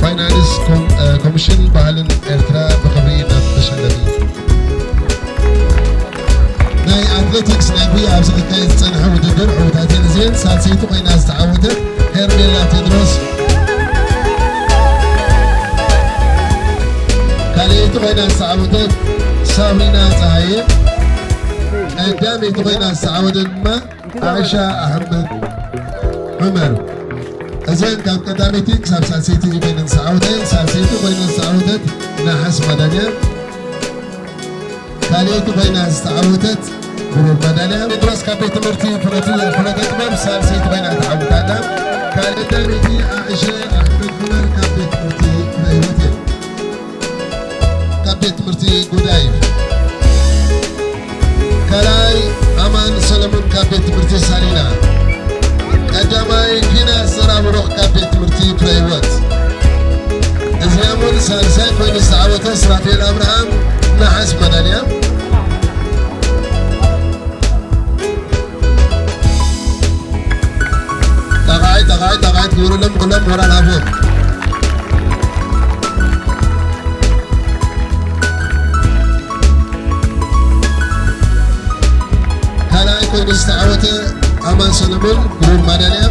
ፋይናንስ ኮም-፣ እ፣ ኮሚሽን ባህልን ኤርትራ ብኽብሪ ናብ መሸለሚ። ናይ ኣትሌቲክስ ናይ ጉያ ኣብዚ ክካየድ ዝጸንሐ ውድድር ዕዉታት እየን እዚኤን። ሳልሰይቲ ኮይና ዝተዓወተት ሄርሜላ ቴድሮስ፣ ካልኣይቲ ኮይና ዝተዓወተት ሳብሪና ጸሃየ፣ ቀዳመይቲ ኮይና ዝተዓወተት ድማ ዓሻ ኣሕመድ ዑመር። እዘን ካብ ቀዳመይቲ ክሳብ ሳልሰይቲ ኮይነን ዝተዓወታ እየን። ሳልሰይቲ ኮይና ዝተዓወተት ነሓስ ማዳልያ፣ ካልኣይቲ ኮይና ዝተዓወተት ብሩር ማዳልያ። ቴድሮስ ካብ ቤት ትምህርቲ ፍኖተ፣ ፍኖተ ጥበብ ሳልሰይቲ ኮይና ተዓዊታ ኣላ። ካልኣይቲ ዓሻ ኣሕመድ ዑመር ካብ ቤት ትምህርቲ ፍረ ህይወት እየን። ካብ ቤት ትምህርቲ ጉዳ ካብ ቤት ትምህርቲ ሳሊና። ቀዳማይ ፊናስ ዘራብሩኽ ካብ ቤት ትምህርቲ ፍረ ህይወት። እዚኦም እውን ሳልሳይ ኮይኑ ዝተዓወተ ስራፌል ኣብርሃም ነሓስ መዳልያ። ጠቓይ፣ ጠቓይ፣ ጠቓይ ትግብሩሎም ኩሎም ሞራል ሃቦም። ካልኣይ ኮይኑ ዝተዓወተ ኣማን ሰለሞን ብሩር ማዳልያ፣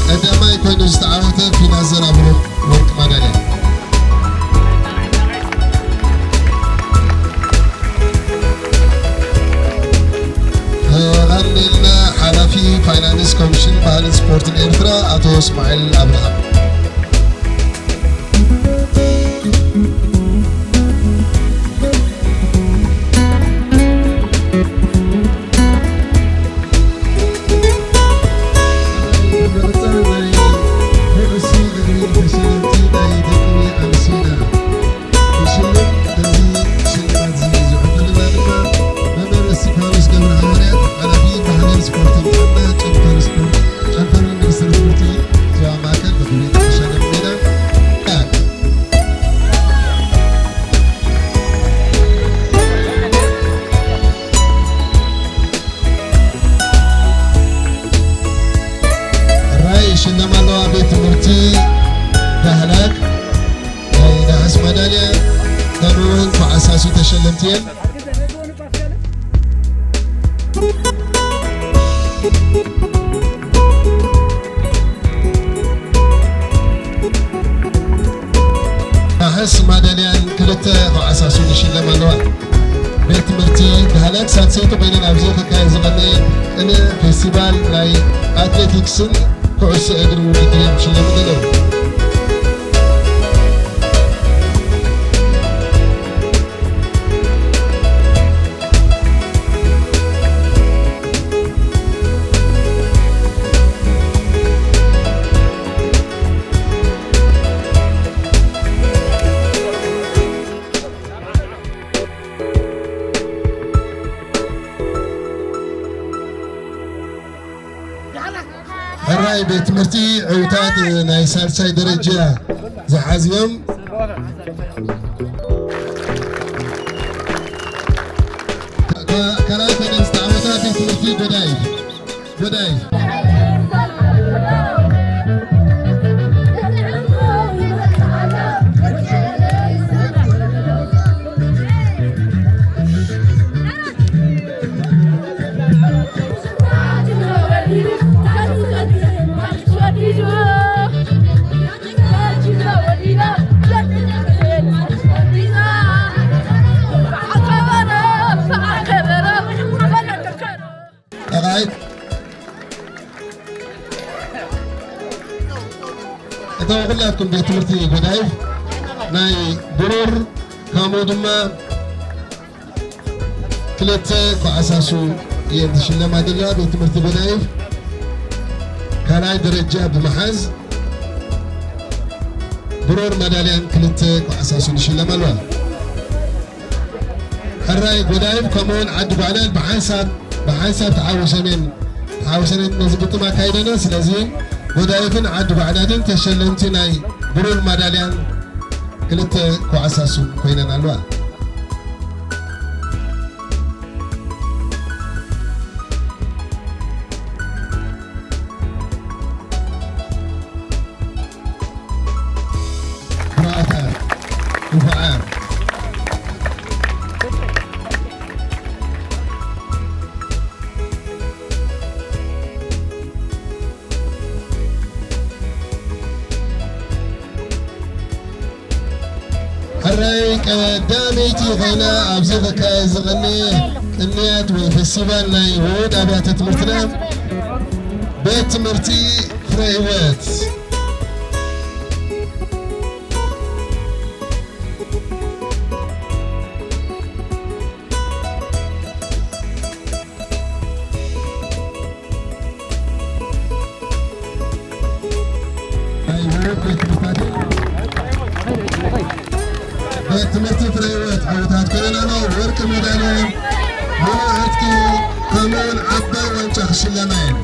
ቀዳማይ ኮይኑ ዝተዓወተ ፊናዘር ኣብሩኽ ወርቂ ማዳልያ። ኣርሜልና ሓላፊ ፋይናንስ ኮሚሽን ባህልን ስፖርትን ኤርትራ ኣቶ እስማኤል ኣብርሃም። ራይ ሽልማት ኣለዋ ቤት ትምህርቲ ዳህላክ ናይ ነሓስ ማዳልያ፣ ከምኡ እውን ተዓሳሱ ተሸለምቲ እየን። ነሓስ ማዳልያን ክልተ ተዓሳሱ ይሽለም ኣለዋ። ቤት ትምህርቲ ዳህላክ ሳልሰይቲ ኮይነን ኣብዚ ክካየድ ዝቐነየ ቅነ ፌስቲቫል ናይ ኣትሌቲክስን ኩዕሶ እግሪ ውድድር እዮም ክሽለሙ ዘለዉ። ሕራይ ቤት ትምህርቲ ዕውታት ናይ ሳልሳይ ደረጃ ዝሓዝዮም። ከ-፣ ካልኣይ ኮይነን ዝተዓወታ ቤት ትምህርቲ ጎዳይ፣ ጎዳይ። ጠቓይት እቶም ኩላትኩም ቤት ትምህርቲ ጎዳይፍ ናይ ብሩር፣ ከምኡ ድማ ክልተ ኳዕሳሱ እየን ዝሽለማ ዘለዋ። ቤት ትምህርቲ ጎዳይፍ ካልኣይ ደረጃ ብምሓዝ ብሩር ማዳልያን ክልተ ኳዕሳሱን ይሽለማ ኣለዋ። ሕራይ ጎዳይፍ ከምኡውን ዓዲ ጓዕላን ብሓንሳብ፣ ብሓንሳብ ተሓውሰን እየን፣ ተሓውሰን እየን ነዚ ግጥም ኣካይደና። ስለዚ ጎዳይፍን ዓዲ ጓዕላድን ተሸለምቲ ናይ ብሩር ማዳልያን ክልተ ኳዕሳሱን ኮይነን ኣለዋ። ኩርዓት እያ። እንኳዕ እያ። ሕራይ ቀዳመይቲ ኮይና ኣብዚ ክካየድ ዝቐነየ ቅንያት ወይ ፌስቲቫል ናይ ውሁድ ኣብያተ ትምህርትና ቤት ትምህርቲ ፍረ ህይወት። ናይ ውድብ ቤት ትምህርትታት፣ ቤት ትምህርቲ ፍረ ህይወት ዓወታት ኮይነን ኣለዋ። ወርቂ ሜዳልያ ሙሉእ ዕጥቂ ከምኡውን ዓባይ ዋንጫ ክሽለማ እየን።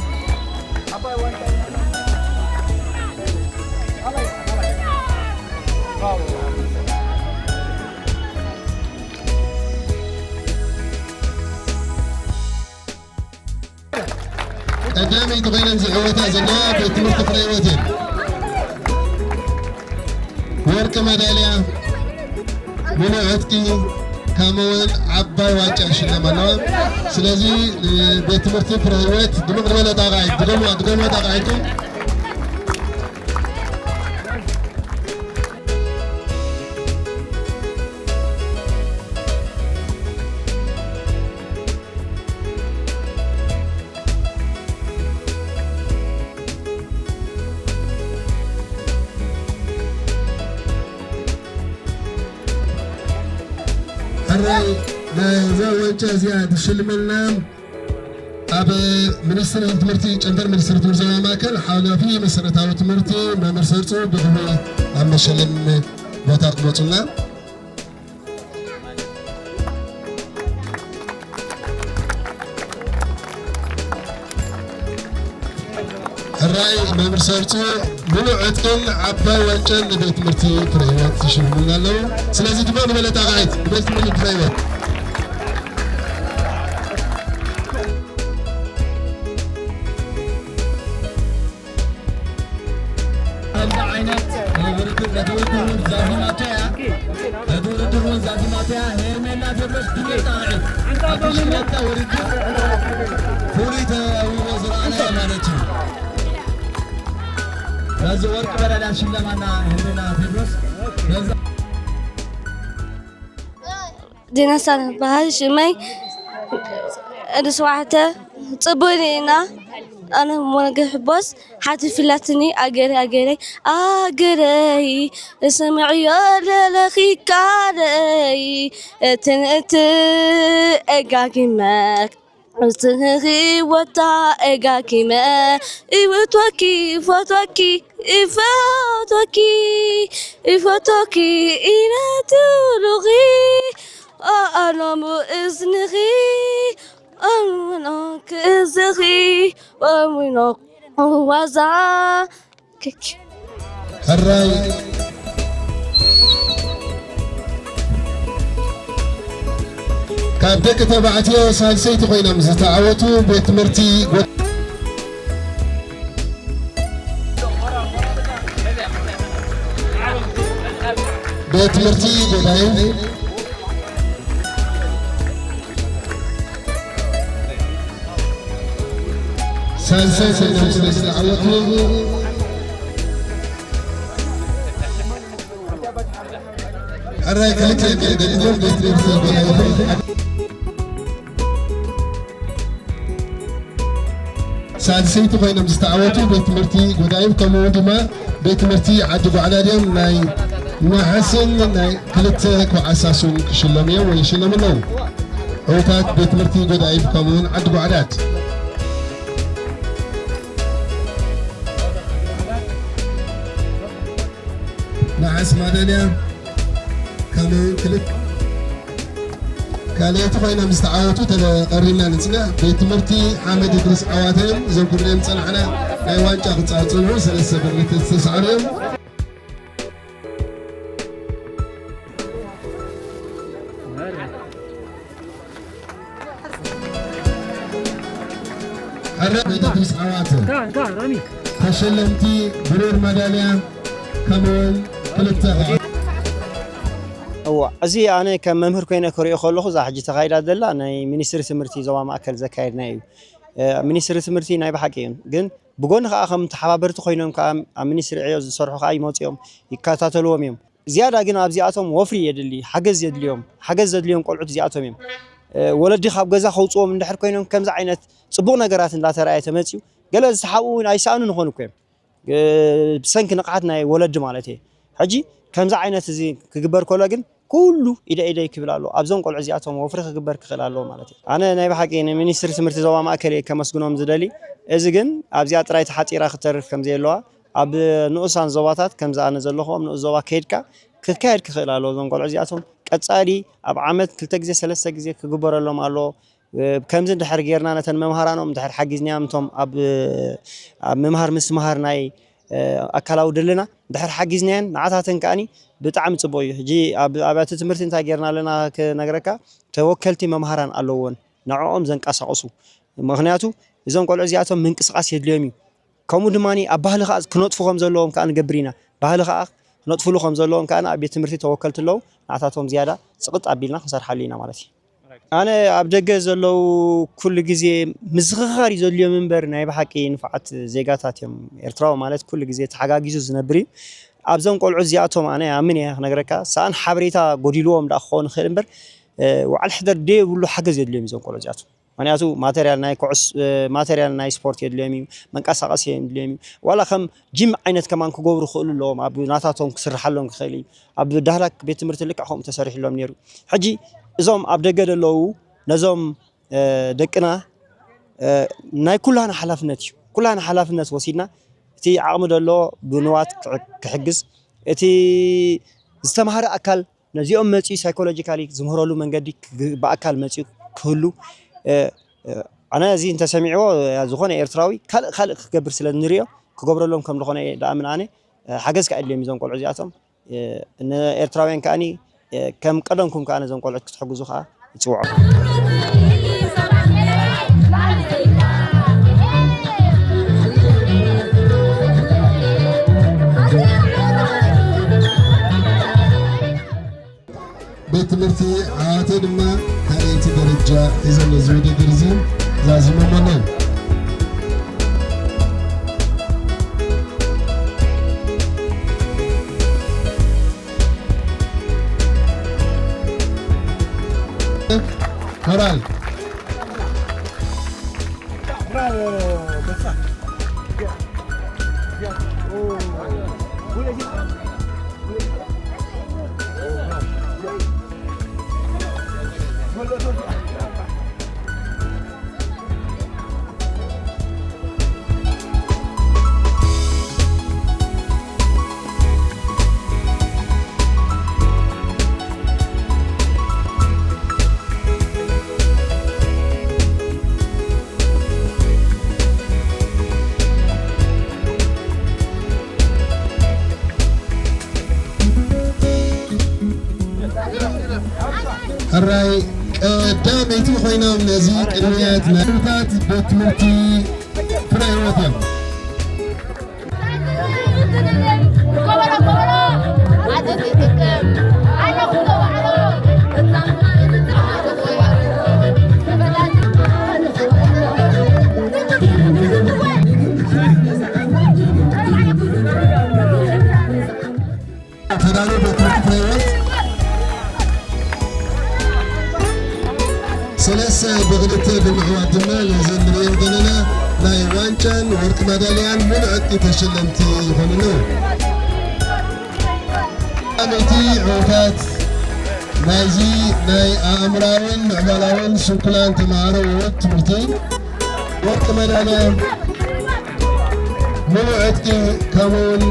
ቀዳመይቲ ኮይነን ዝዕወታ ዘለዋ ቤት ትምህርቲ ፍረ ህይወት እየን። ወርቂ መዳልያ፣ ሙሉእ ዕጥቂ፣ ከምኡውን ዓባይ ዋንጫ ይሽለማ ኣለዋ። ስለዚ ንቤት ትምህርቲ ፍረ ህይወት ድሙቕ ዝበለ ጣቕዒት፣ ድገሙዋ፣ ድገሙዋ ጣቕዒትኩም። ሕራይ ነዛ ዋንጫ እዚኣ ትሽልመልና ኣብ ሚኒስትሪ ትምህርቲ፣ ጨንፈር ሚኒስትሪ ትምህርቲ ዞባ ማእከል ሓላፊ መሰረታዊ ትምህርቲ መምህር ሰርጹ ብግብሪ ኣብ መሸለም ቦታ ክመጹና። ሕራይ መምህር ሰርጹ ምሉእ ዕጥቅን ዓባይ ዋንጫን ንቤት ትምህርቲ ፍረ ህይወት ይሽልሙልና ኣለዉ። ስለዚ ድማ ንበለጣ ቃይት ንቤት ትምህርቲ ፍረ ህይወት። ከምዚ ዓይነት ውድድር ነቲ ውድድር እውን ዛዚማቶ እያ። ነቲ ውድድር እውን ዛዚማቶ እያ። ሄርሜላ ቴድሮስ ክልተ ኣርዒት ኣብ ብሽክለታ ውድድር ፍሉይ ተውህቦ ዝረኣና ማለት እዩ። ነዚ ወርቂ መዳልያ ሽለማና ሄርሜላ ቴድሮስ ነዚ ዲናሳ በሃል ሽመይ ዕድመ ሸውዓተ ጽቡቕ ኢና። ኣነ ሞገ ሕቦስ ሓትፊላትኒ ኣገረይ ኣገረይ ኣገረይ ስምዕዮ ለለኺ ካረይ እትን እቲ ኤጋጊመ እትን ህይወታ ኤጋጊመ ይወትወኪ ይፈትወኪ ይፈትወኪ ይፈትወኪ ኢነ ትብሉኺ ኣኣሎሙ እዝንኺ ኣምኖ ክእዝኺ ወምኖ ዋዛ ክክ ሕራይ ካብ ደቂ ተባዕትዮ ሳልሰይቲ ኮይኖም ዝተዓወቱ ቤት ትምህርቲ ጎ- ቤት ትምህርቲ ጎዳይፍ ሳልሳይ ኮይኖም ስለ ዝተዓወቱ ሕራይ ክልተ ደቂቖም ቤት ትምህርቲ ጎዳይፍ ሳልሰይቲ ኮይኖም ዝተዓወቱ ቤት ትምህርቲ ጎዳይፍ ከምኡ እውን ድማ ቤት ትምህርቲ ዓዲ ጓዕዳድ እዮም። ናይ ነሓስን ናይ ክልተ ኮዓሳሱን ክሽለሙ እዮም ወይ ይሽለሙ ኣለዉ። ዕውታት ቤት ትምህርቲ ጎዳይፍ ከምኡ እውን ዓዲ ጓዕዳድ። ነሓስ ማዳልያ ከምኡ ክልተ ካልኣይቲ ኮይኖም ዝተዓወቱ ተቐሪብና ንፅንሕ። ቤት ትምህርቲ ሓመድ እድሪስ ዓዋተ እዮም። እዞም ክብሎም ዝፀናሕና ናይ ዋንጫ ክፃወቱ ዝፀንሑ ሰለስተ ብርግቲ ዝተሰዓሩ እዮም። ሕረ ቤት እድሪስ ዓዋተ ተሸለምቲ ብሩር ማዳልያ ከምኡውን ክልተ እዋ፣ እዚ ኣነ ከም መምህር ኮይነ ክሪኦ ከለኹ፣ እዛ ሕጂ ተኻይዳ ዘላ ናይ ሚኒስትሪ ትምህርቲ ዞባ ማእከል ዘካየድና እዩ። እ፣ ሚኒስትሪ ትምህርቲ ናይ ብሓቂ እዩ፣ ግን ብጎኒ ከኣ ከም ተሓባበርቲ ኮይኖም ከኣ ኣብ ሚኒስትሪ ዕዮ ዝሰርሑ ከኣ ይመጹ እዮም፣ ይከታተልዎም እዮም። ዝያዳ ግን ኣብዚኣቶም ወፍሪ የድሊ፣ ሓገዝ የድልዮም፣ ሓገዝ ዘድልዮም ቆልዑት እዚኣቶም እዮም። እ፣ ወለዲ ካብ ገዛ ከውጽዎም እንድሕር ኮይኖም ከምዚ ዓይነት ጽቡቕ ነገራት እንዳተራእየ ተመጺኡ፣ ገለ ዝተሓብኡ እውን ኣይሰኣኑን ይኾኑ እኮ እዮም። እ፣ ብሰንኪ ንቕሓት ናይ ወለዲ ማለት እየ። ሕጂ ከምዚ ዓይነት እዚ ክግበር ከሎ ግን ኩሉ ኢደ ኢደይ ክብል ኣለዎ። ኣብዞም ቆልዑ እዚኣቶም ወፍሪ ክግበር ክኽእል ኣለዎ ማለት እዩ። ኣነ ናይ ብሓቂ ንሚኒስትሪ ትምህርቲ ዞባ ማእከል እየ ከመስግኖም ዝደሊ። እዚ ግን ኣብዚኣ ጥራይ ተሓጺራ ክትተርፍ ከም ዘየለዋ፣ ኣብ ንኡሳን ዞባታት ከምዚ ኣነ ዘለኹ ኣብ ንኡስ ዞባ ከይድካ ክካየድ ክኽእል ኣለዎ። እዞም ቆልዑ እዚኣቶም ቀጻሊ ኣብ ዓመት ክልተ ግዜ ሰለስተ ግዜ ክግበረሎም ኣለዎ። ከምዚ እንድሕር ጌርና ነተን መምሃራኖም እንድሕር ሓጊዝናዮም፣ እቶም ኣብ ኣብ ምምሃር ምስትምሃር ናይ ኣካላዊ ድልና እንድሕር ሓጊዝናየን፣ ንዓታተን ከኣኒ ብጣዕሚ ጽቡቕ እዩ። ሕጂ ኣብ ኣብያተ ትምህርቲ እንታይ ጌርና ኣለና ክነግረካ፣ ተወከልቲ መምሃራን ኣለዎን ንዕኦም ዘንቀሳቕሱ። ምኽንያቱ እዞም ቆልዑ እዚኣቶም ምንቅስቓስ የድልዮም እዩ። ከምኡ ድማ ኣብ ባህሊ ከኣ ክነጥፉ ከም ዘለዎም ከኣ ንገብር ኢና። ባህሊ ከኣ ክነጥፍሉ ከም ዘለዎም ከኣ ኣብ ቤት ትምህርቲ ተወከልቲ ኣለዉ። ንዓታቶም ዝያዳ ጽቕጥ ኣቢልና ክንሰርሓሉ ኢና ማለት እዩ። ኣነ ኣብ ደገ ዘለዉ ኩሉ ግዜ ምዝኽኻር እዩ ዘድልዮም እምበር፣ ናይ ብሓቂ ንፉዓት ዜጋታት እዮም። ኤርትራዊ ማለት ኩሉ ግዜ ተሓጋጊዙ ዝነብር እዩ። ኣብዞም ቆልዑ እዚኣቶም ኣነ ኣምን እየ ክነግረካ፣ ሰኣን ሓበሬታ ጎዲልዎም ደኣ ክኸውን ይኽእል እምበር፣ እ፣ ዋዕል ሕደር ደየብሉ ሓገዝ የድልዮም እዩ እዞም ቆልዑ እዚኣቶም። ምኽንያቱ ማተርያል ናይ ኩዕስ-፣ እ፣ ማተርያል ናይ ስፖርት የድልዮም እዩ፣ መንቀሳቐሲ የድልዮም እዩ። ዋላ ከም ጂም ዓይነት ከማን ክገብሩ ክኽእሉ ኣለዎም፣ ኣብ ናታቶም ክስርሓሎም ክኽእል እዩ። ኣብ ዳህላክ ቤት ትምህርቲ ልክዕ ከምኡ ተሰሪሕሎም ነይሩ። ሕጂ እዞም ኣብ ደገ ዘለዉ ነዞም፣ እ፣ ደቅና፣ እ፣ ናይ ኩላና ሓላፍነት እዩ። ኩላና ሓላፍነት ወሲድና እቲ ዓቕሚ ዘሎ ብንዋት ክዕ-፣ ክሕግዝ፣ እቲ ዝተማህረ ኣካል ነዚኦም መጺኡ ሳይኮሎጂካሊ ዝምህረሉ መንገዲ ክግ-፣ ብኣካል መጺኡ ክህሉ፣ እ፣ እ፣ ኣነ እዚ እንተሰሚዕዎ፣ ያ፣ ዝኾነ ኤርትራዊ ካልእ ካልእ ክገብር ስለ እንሪኦ ክገብረሎም ከም ዝኾነ እየ ደኣምን ኣነ። እ፣ ሓገዝ ከኣ የድልዮም እዞም ቆልዑ እዚኣቶም። እ፣ ንኤርትራውያን ከኣኒ፣ እ፣ ከም ቀደምኩም ከኣ ነዞም ቆልዑት ክትሕግዙ ከኣ ይጽውዖ። ቤት ትምህርቲ ዓዋተ ድማ ካልኣይቲ ደረጃ ሒዘን ነዚ ውድድር እዚ ዛዚሞም ኣለዉ። ሞራል። ሕራይ ቀዳመይቲ ኮይኖም ነዚ ቅድሚያት ናይ ቤት ትምህርቲ ፍረ ህይወት እዮም። ተዳሎ ቤት ትምህርቲ ፍረ ህይወት ሰለስተ ብክልተ ብምዕዋት ድማ ነዚ ንሪኦ ዘለና ናይ ዋንጫን ወርቂ ማዳልያን ሙሉእ ዕጥቂ ተሸለምቲ ይኾኑ ኣለዉ። ቀዳመይቲ ዕውታት ናይዚ ናይ ኣእምራውን ምዕባላውን ስንኩላን ተምሃሮ ውህድ ትምህርቲ ወርቂ መዳልያ፣ ሙሉእ ዕጥቂ ከምኡውን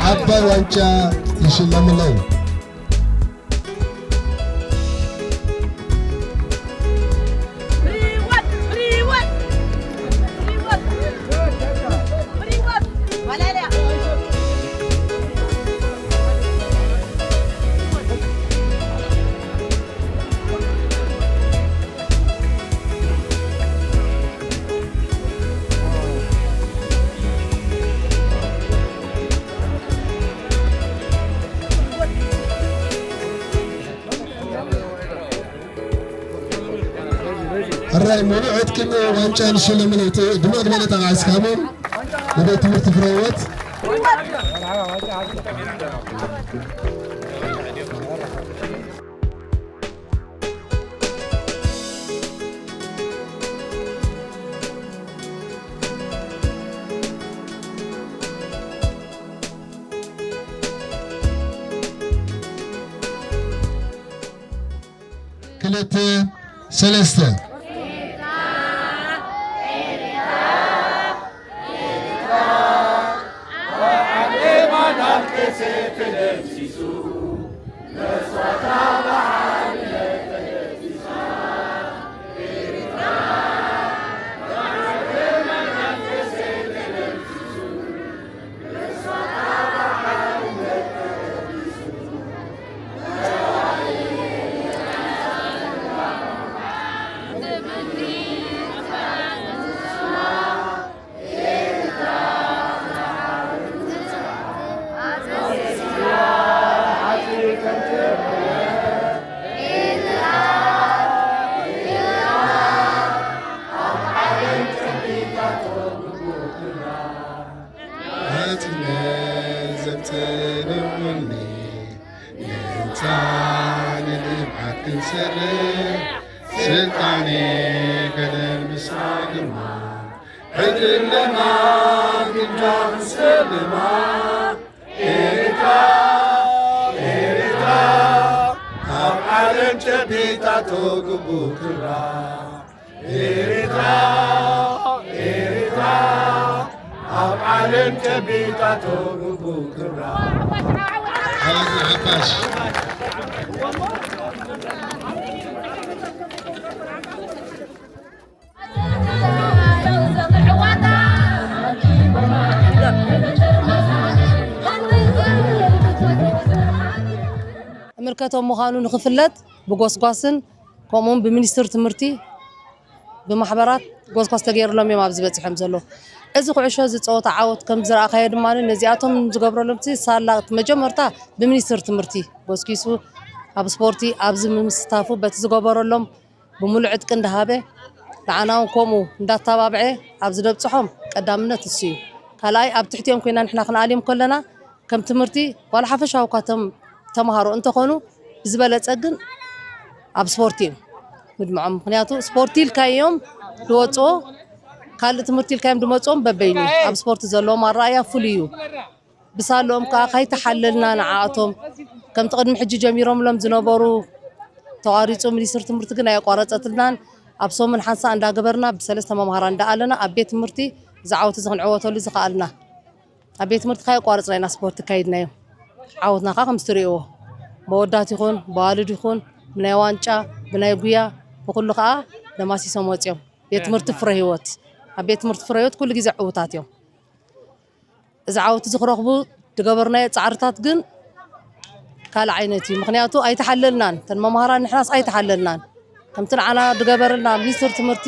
ዓባይ ዋንጫ ይሽለሙ ኣለዉ። ሕራይ ሙሉእ ዕጥቅን ዋንጫን ሽልምነቱ ድሙቕ ዝበለ ተቓዕስካሞም ንቤት ትምህርቲ ፍረ ህይወት። ክልተ፣ ሰለስተ። ጽልውኒ ምእንታ ንልምዓት ክንሰርሕ፣ ስልጣኔ ከለር ምስላ ግርማ፣ ዕድል ለማን ግንዳ ክንሰልማ። ኤርትራ፣ ኤርትራ፣ ኣብ ዓለም ጨቢጣቶ ግቡእ ክብራ። ኤርትራ፣ ኤርትራ፣ ኣብ ዓለም ጨቢጣቶ ግቡእ ክብራ። ሓወት ንሓፋሽ። ምልከቶም ምዃኑ ንኽፍለጥ ብጎስጓስን ከምኡውን ብሚኒስትሪ ትምህርቲ ብማሕበራት ጎስጓስ ተገይርሎም እዮም ኣብዚ በፂሖም ዘለዉ። እዚ ኩዕሾ ዝፀወታ ዓወት ከም ዝረኣኻዮ ድማ ነዚኣቶም ዝገብረሎም እቲ ሳላ እቲ መጀመርታ ብሚኒስትሪ ትምህርቲ ጎስጊሱ ኣብ ስፖርቲ ኣብዚ ምምስታፉ በቲ ዝገበረሎም ብምሉእ ዕጥቂ እንዳሃበ ንዓና እውን ከምኡ እንዳተባብዐ ኣብ ዝደብፅሖም ቀዳምነት እሱ እዩ። ካልኣይ ኣብ ትሕቲኦም ኮይና ንሕና ክንኣልዮም ከለና ከም ትምህርቲ ዋላ ሓፈሻዊ እኳ ተም- ተምሃሮ እንተኾኑ ብዝበለፀ ግን ኣብ ስፖርቲ እዮም ምድምዖም። ምክንያቱ ስፖርቲ ኢልካዮም ድወፅኦ ካልእ ትምህርቲ ኢልካዮም ድመፅኦም በበይኑ ኣብ ስፖርቲ ዘለዎም ኣረኣያ ፍሉይ እዩ። ብሳልኦም ከዓ ካይተሓለልና ንዓኣቶም ከምቲ ቅድሚ ሕጂ ጀሚሮምሎም ዝነበሩ ተቋሪፁ ሚኒስትሪ ትምህርቲ ግን ኣየቋረፀትልናን ኣብ ሰሙን ሓንሳ እንዳገበርና ብሰለስተ መምሃራ እንዳኣለና ኣብ ቤት ትምህርቲ ዝዓወቲ ዝክንዕወተሉ ዝኸኣልና ኣብ ቤት ትምህርቲ ካየቋረፅና ኢና ስፖርት ካይድናዮ። ዓወትና ከዓ ከም ዝትሪእዎ መወዳት ይኹን በዋልድ ይኹን ብናይ ዋንጫ ብናይ ጉያ ብኩሉ ከዓ ደማሲሶም ወፂኦም። ቤት ትምህርቲ ፍረ ህይወት ኣብ ቤት ትምህርቲ ፍረ ህይወት ኩሉ ግዜ ዕውታት እዮም። እዚ ዓወት እዚ ክረኽቡ ዝገበርናዮ ፃዕርታት ግን ካልእ ዓይነት እዩ። ምክንያቱ ኣይተሓለልናን፣ እተን መምሃራን ንሕናስ ኣይተሓለልናን። ከምቲ ንዓና ዝገበረልና ሚኒስትር ትምህርቲ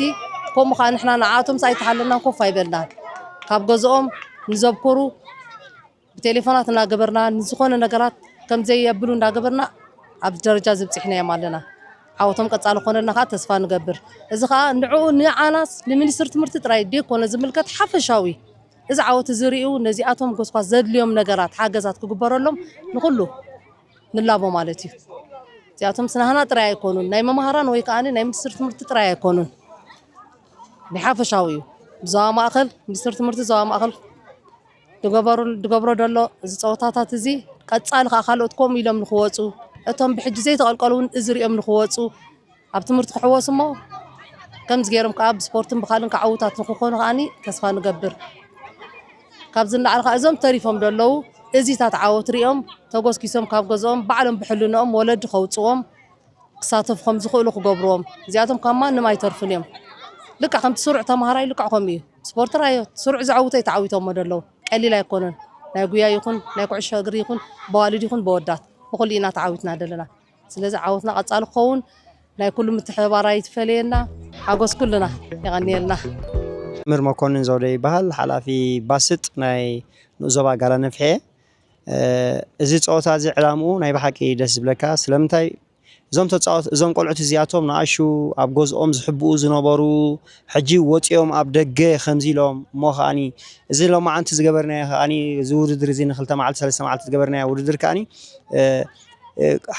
ከምኡ ከዓ ንሕና ንዓኣቶምስ ኣይተሓለልናን፣ ኮፍ ኣይበልናን። ካብ ገዝኦም ንዘብኩሩ ብቴሌፎናት እናገበርና ንዝኾነ ነገራት ከምዘየብሉ እንዳገበርና ኣብዚ ደረጃ ዝብፅሕናዮም ኣለና። ዓወቶም ቀፃሊ ክኾነልና ከዓ ተስፋ ንገብር። እዚ ከዓ ንዕኡ ንዓናስ ንሚኒስትር ትምህርቲ ጥራይ ደይኮነ ዝምልከት ሓፈሻዊ እዚ ዓወት እዚ ርእዩ ነዚኣቶም ጎስጓስ ዘድልዮም ነገራት ሓገዛት ክግበረሎም ንኹሉ ንላቦ ማለት እዩ። እዚኣቶም ስናህና ጥራይ ኣይኮኑን፣ ናይ መምሃራን ወይ ከዓ ናይ ሚኒስትር ትምህርቲ ጥራይ ኣይኮኑን፣ ናይ ሓፈሻዊ እዩ። ብዞባ ማእኸል ሚኒስትር ትምህርቲ ዞባ ማእኸል ዝገበሩ- ዝገብሮ ዘሎ እዚ ፀወታታት እዚ ቀፃሊ ከዓ ካልኦት ከምኡ ኢሎም ንክወፁ እቶም ብሕጂ ዘይተቐልቀሉ እውን እዚ ሪኦም ንክወፁ ኣብ ትምህርቲ ክሕወሱ እሞ ከምዚ ገይሮም ከዓ ብስፖርትን ብካልን ከዓ ዕውታት ንክኾኑ ከዓኒ ተስፋ ንገብር። ካብዚ ንላዕሊ ከዓ እዞም ተሪፎም ዘለዉ እዚታት ዓወት ሪኦም ተጎስጊሶም ካብ ገዝኦም ባዕሎም ብሕልንኦም ወለዲ ከውፅዎም ክሳተፉ ከም ዝኽእሉ ክገብርዎም። እዚኣቶም ካብ ማንም ኣይተርፉን እዮም። ልክዕ ከምቲ ስሩዕ ተምሃራይ ልክዕ ከምኡ እዩ። ስፖርት ራዮ ስሩዕ ዝዓውቶ እዩ ተዓዊቶሞ ዘለዉ። ቀሊል ኣይኮነን። ናይ ጉያ ይኹን ናይ ኩዕሾ እግሪ ይኹን በዋልድ ይኹን በወዳት ብኹሉ ኢና ተዓዊትና ዘለና። ስለዚ ዓወትና ቀፃሊ ክኸውን ናይ ኩሉ ምትሕብባር ኣይትፈለየና። ሓጎስ ኩልና የቐንየልና። ምር መኮንን ዘውደ ይበሃል፣ ሓላፊ ባስጥ ናይ ንኡስ ዞባ ጋላ ነፍሐ። እዚ ፀወታ እዚ ዕላምኡ ናይ ብሓቂ ደስ ዝብለካ። ስለምንታይ እዞም ተፃወት እዞም ቆልዑት እዚኣቶም ንኣሹ ኣብ ገዝኦም ዝሕብኡ ዝነበሩ፣ ሕጂ ወፂኦም ኣብ ደገ ከምዚ ኢሎም እሞ ከዓኒ እዚ ሎማዓንቲ ዝገበርናዮ ከዓኒ እዚ ውድድር እዚ ንክልተ መዓልቲ ሰለስተ መዓልቲ ዝገበርናዮ ውድድር ከዓኒ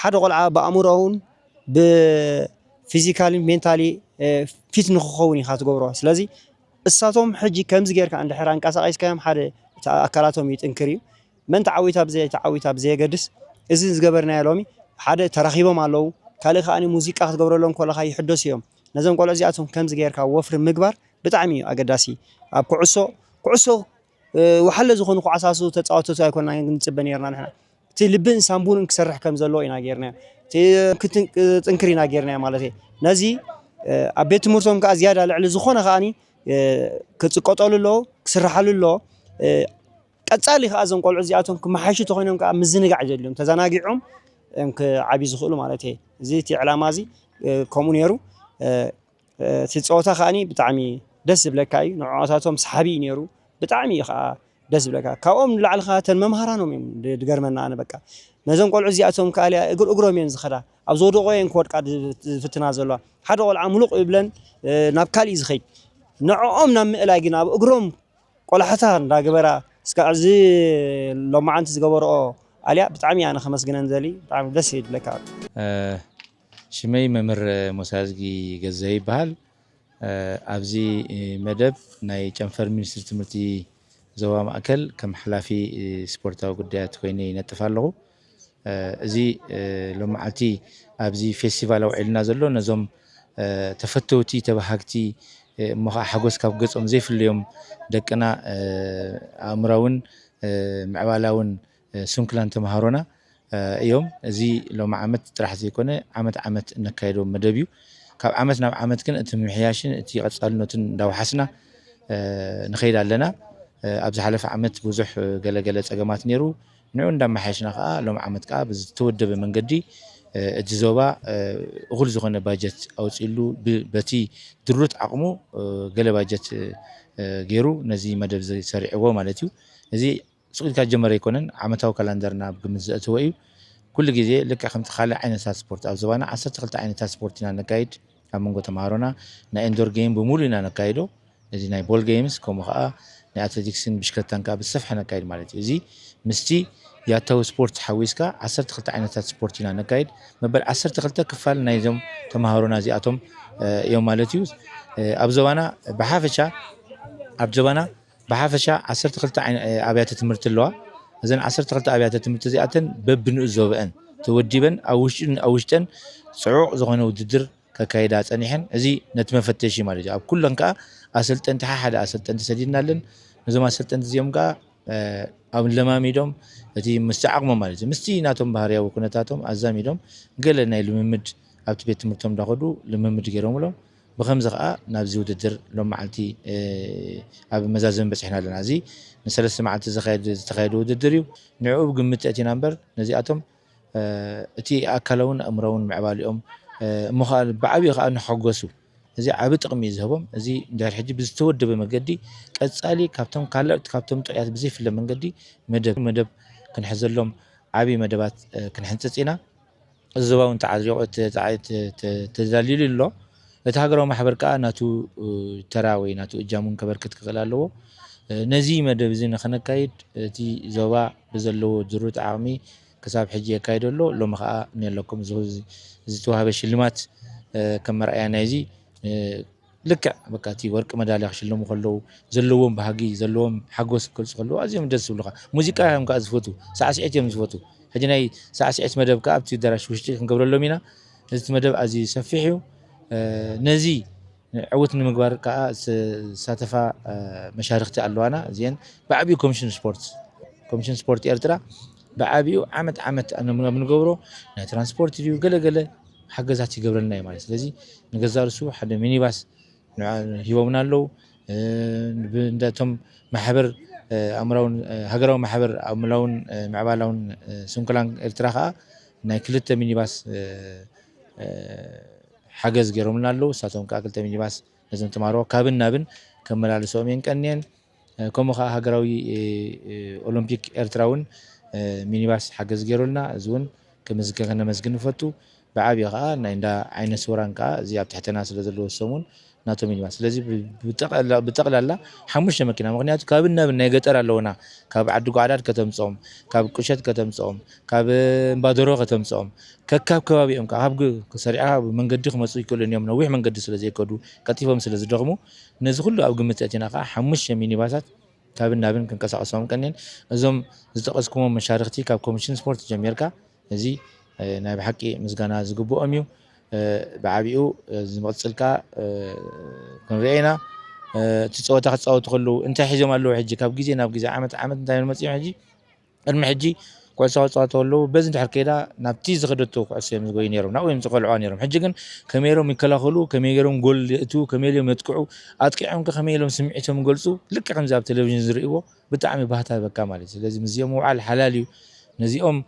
ሓደ ቆልዓ ብኣእምሮውን ብፊዚካሊ ሜንታሊ ፊት ንክኸውን ኢኻ ትገብሮ። ስለዚ እሳቶም ሕጂ ከምዚ ጌርካ እንድሕር ኣንቀሳቒስካዮም ሓደ እቲ ኣካላቶም ይጥንክር እዩ። መን ተዓዊታ ብዘይ ተዓዊታ ብዘየገድስ እዚ ዝገበርናዮ ሎሚ ሓደ ተራኺቦም ኣለዉ። ካልእ ከኣ ሙዚቃ ክትገብረሎም ከለኻ ይሕደሱ እዮም። ነዞም ቆልዑ እዚኣቶም ከምዚ ጌርካ ወፍሪ ምግባር ብጣዕሚ እዩ ኣገዳሲ። ኣብ ኩዕሶ ኩዕሶ ወሓለ ዝኾኑ ኩዓሳሱ ተጻወትቱ ኣይኮንና ክንጽበ ኔርና ንሕና። እቲ ልብን ሳምቡን ክሰርሕ ከም ዘለዎ ኢና ጌርና እቲ ጥንክር ኢና ጌርና ማለት እዩ። ነዚ ኣብ ቤት ትምህርቶም ከዓ ዝያዳ ልዕሊ ዝኾነ ከዓኒ ክፅቀጠሉ ኣለዎ፣ ክስርሓሉ ኣለዎ። ቀፃሊ ከዓ እዞም ቆልዑ እዚኣቶም ክመሓይሹ ተኮይኖም ከዓ ምዝንጋዕ የድልዮም፣ ተዘናጊዖም እዮም ክዓብዩ ዝኽእሉ ማለት እየ። እዚ እቲ ዕላማ እዚ ከምኡ ነይሩ። እቲ ፀወታ ከዓኒ ብጣዕሚ ደስ ዝብለካ እዩ፣ ንዕዖታቶም ሰሓቢ እዩ ነይሩ። ብጣዕሚ እዩ ከዓ ደስ ዝብለካ። ካብኦም ንላዕሊ ከዓ እተን መምሃራኖም እዮም ድገርመና ኣነ በቃ። ነዞም ቆልዑ እዚኣቶም ከዓ እግር እግሮም እየን ዝኸዳ፣ ኣብ ዝወደቆ እየን ክወድቃ ዝፍትና ዘለዋ። ሓደ ቆልዓ ሙሉቕ ይብለን ናብ ካልእ ዝኸይድ። ንዕኦም ናብ ምእላይ ግን ኣብ እግሮም ቆላሕታ እንዳገበራ እስካዕ እዚ ሎማዓንቲ ዝገበርኦ ኣልያ ብጣዕሚ ኣነ ከመስግነን ዘሊ ብጣዕሚ ደስ ይብለካ። ሽመይ መምህር ሞሳዝጊ ገዘ ይበሃል። ኣብዚ መደብ ናይ ጨንፈር ሚኒስትሪ ትምህርቲ ዞባ ማእከል ከም ሓላፊ ስፖርታዊ ጉዳያት ኮይነ ይነጥፍ ኣለኹ። እዚ ሎመዓልቲ ኣብዚ ፌስቲቫል ኣውዒልና ዘሎ ነዞም ተፈተውቲ ተባሃግቲ እሞ ከዓ ሓጎስ ካብ ገጾም ዘይፍለዮም ደቅና ኣእምራውን ምዕባላውን ስንኩላን ተምሃሮና እዮም። እዚ ሎሚ ዓመት ጥራሕ ዘይኮነ ዓመት ዓመት እነካይዶ መደብ እዩ። ካብ ዓመት ናብ ዓመት ግን እቲ ምምሕያሽን እቲ ቀጻልነቱን እንዳወሓስና ንኸይድ ኣለና። ኣብ ዝሓለፈ ዓመት ብዙሕ ገለገለ ጸገማት ነይሩ። ንዑ እንዳመሓየሽና ከዓ ሎም ዓመት ከዓ ብዝተወደበ መንገዲ እቲ ዞባ እኹል ዝኾነ ባጀት ኣውፅሉ በቲ ድሩት ዓቕሙ ገለ ባጀት ገይሩ ነዚ መደብ ሰሪዕዎ ማለት እዩ። እዚ ሱቕ ኢልካ ዝጀመረ ኣይኮነን። ዓመታዊ ካላንደርና ኣብ ግምት ዘእተወ እዩ። ኩሉ ግዜ ልክዕ ከምቲ ካልእ ዓይነታት ስፖርት ኣብ ዞባና ዓሰርተ ክልተ ዓይነታት ስፖርት ኢና ነካይድ። ኣብ መንጎ ተምሃሮና ናይ ኢንዶር ጌም ብምሉእ ኢና ነካይዶ። እዚ ናይ ቦል ጌምስ ከምኡ ከዓ ናይ ኣትሌቲክስን ብሽክለታን ከዓ ብዝሰፍሐ ነካይድ ማለት እዩ። እዚ ምስቲ ያታዊ ስፖርት ሓዊስካ ዓሰርተ ክልተ ዓይነታት ስፖርት ኢና ነካይድ። መበል ዓሰርተ ክልተ ክፋል ናይዞም ተምሃሮና እዚኣቶም እዮም ማለት እዩ። ኣብ ዞባና ብሓፈሻ ኣብ ዞባና ብሓፈሻ ዓሰርተ ክልተ ኣብያተ ትምህርቲ ኣለዋ። እዘን ዓሰርተ ክልተ ኣብያተ ትምህርቲ እዚኣተን በብንኡስ ዞብአን ተወዲበን ኣብ ውሽጥን ኣብ ውሽጠን ፅዑቕ ዝኾነ ውድድር ከካይዳ ፀኒሐን። እዚ ነቲ መፈተሺ ማለት እዩ። ኣብ ኩለን ከዓ ኣሰልጠንቲ ሓሓደ ኣሰልጠንቲ ሰዲድናለን። ነዞም ኣሰልጠንቲ እዚኦም ከዓ ኣብ ለማሚዶም እቲ ምስቲ ዓቕሞም ማለት እዩ ምስቲ ናቶም ባህርያዊ ኩነታቶም ኣዛሚዶም ገለ ናይ ልምምድ ኣብቲ ቤት ትምህርቶም እንዳኸዱ ልምምድ ገይሮምሎም። ብኸምዚ ከዓ ናብዚ ውድድር ሎም መዓልቲ ኣብ መዛዘሚ በፂሕና ኣለና። እዚ ንሰለስተ መዓልቲ ዝተኻየደ ውድድር እዩ። ንዕኡ ብግምት ተእቲና እምበር ነዚኣቶም እቲ ኣካላውን ኣእምራውን ምዕባሊኦም እሞ ከዓ ብዓብዩ ከዓ ንሐጎሱ እዚ ዓቢ ጥቕሚ እዩ ዝህቦም። እዚ እንድሕር ሕጂ ብዝተወደበ መገዲ ቀጻሊ ካብቶም ካልኦት ካብቶም ጥዑያት ብዘይፍለ መንገዲ መደብ መደብ ክንሕዘሎም ዓቢ መደባት ክንሕንጽጽ ኢና። እዚ ዞባ እውን ተዓዚቑ ተዳልዩሉ ኣሎ። እቲ ሃገራዊ ማሕበር ከዓ ናቱ ተራ ወይ ናቱ እጃም እውን ከበርክት ክኽእል ኣለዎ። ነዚ መደብ እዚ ንኸነካይድ እቲ ዞባ ብዘለዎ ድሩት ዓቕሚ ክሳብ ሕጂ የካይዶ ኣሎ። ሎሚ ከዓ እኔለኩም ዝተዋሃበ ሽልማት ከም መርኣያ ናይዚ ልክዕ በቃ እቲ ወርቂ መዳልያ ክሽለሙ ከለዉ ዘለዎም ባህጊ ዘለዎም ሓጎስ ክገልፁ ከለዉ ኣዝዮም ደስ ዝብሉካ። ሙዚቃ እዮም ከዓ ዝፈቱ፣ ሳዕስዒት እዮም ዝፈቱ። ሕጂ ናይ ሳዕስዒት መደብ ከዓ ኣብቲ ኣዳራሽ ውሽጢ ክንገብረሎም ኢና። እዚ መደብ ኣዝዩ ሰፊሕ እዩ። ነዚ ዕውት ንምግባር ከዓ ዝሳተፋ መሻርክቲ ኣለዋና። እዚአን ብዓብዩ ኮሚሽን ስፖርት ኮሚሽን ስፖርት ኤርትራ ብዓብዩ ዓመት ዓመት ኣብ ንገብሮ ናይ ትራንስፖርት ድዩ ገለገለ ሓገዛት ይገብረልና እዩ ማለት። ስለዚ ንገዛ ርሱ ሓደ ሚኒባስ ሂቦምና ኣለዉ። እንዳቶም ማሕበር ኣእምራውን ሃገራዊ ማሕበር ኣእምራውን ምዕባላውን ስንኩላን ኤርትራ ከዓ ናይ ክልተ ሚኒባስ ሓገዝ ገይሮምልና ኣለዉ። እሳቶም ከዓ ክልተ ሚኒባስ ነዞም ተማሃሮ ካብን ናብን ከመላልሶም እየን ቀንየን። ከምኡ ከዓ ሃገራዊ ኦሎምፒክ ኤርትራ እውን ሚኒባስ ሓገዝ ገይሩልና። እዚ እውን ከነመስግን ንፈቱ። ብዓብዩ ከዓ ናይ እንዳ ዓይነ ስውራን ከዓ እዚ ኣብ ትሕተና ስለ ዘለዎ ሰሙን ናቶም ሚኒባስ። ስለዚ ብጠቕላላ ሓሙሽተ መኪና፣ ምክንያቱ ካብን ናብን ናይ ገጠር ኣለውና፣ ካብ ዓዲ ጓዕዳድ ከተምፅኦም፣ ካብ ቁሸት ከተምፅኦም፣ ካብ እምባደሮ ከተምፅኦም፣ ከካብ ከባቢኦም ከዓ ካብ ሰሪዓ መንገዲ ክመፁ ይክእሉን እዮም። ነዊሕ መንገዲ ስለ ዘይከዱ ቀልጢፎም ስለ ዝደኽሙ ነዚ ኩሉ ኣብ ግምት ኣእቲና ከዓ ሓሙሽተ ሚኒባሳት ካብን ናብን ክንቀሳቀሶም ቀኒን። እዞም ዝጠቀስኩሞም መሻርክቲ ካብ ኮሚሽን ስፖርት ጀሚርካ እዚ ናይ ብሓቂ ምስጋና ዝግብኦም እዩ። ብዓቢኡ ዝመቕፅል ከዓ ክንሪኦ ኢና። እቲ ፀወታ ክፃወቱ ከለዉ እንታይ ሒዞም ኣለዉ? ሕጂ ካብ ግዜ ናብ ግዜ ዓመት ዓመት እንታይ መፂኦም? ሕጂ ቅድሚ ሕጂ ኩዕሶ ክፃወቱ ከለዉ በዚ እንድሕር ከይዳ ናብቲ ዝኸደቶ ኩዕሶ እዮም ዝጎዩ ነይሮም፣ ናብኡ እዮም ዝኸልዕዋ ነይሮም። ሕጂ ግን ከመይ ኢሎም ይከላኸሉ፣ ከመይ ገይሮም ጎል የእትዉ፣ ከመይ ኢሎም የጥቅዑ፣ ኣጥቂዖም ከ ከመይ ኢሎም ስምዒቶም ይገልፁ፣ ልክዕ ከምዚ ኣብ ቴሌቪዥን ዝርእይዎ ብጣዕሚ ባህታ ይበካ ማለት እዩ። ስለዚ ምስዚኦም ምውዓል ሓላል እዩ። ነዚኦም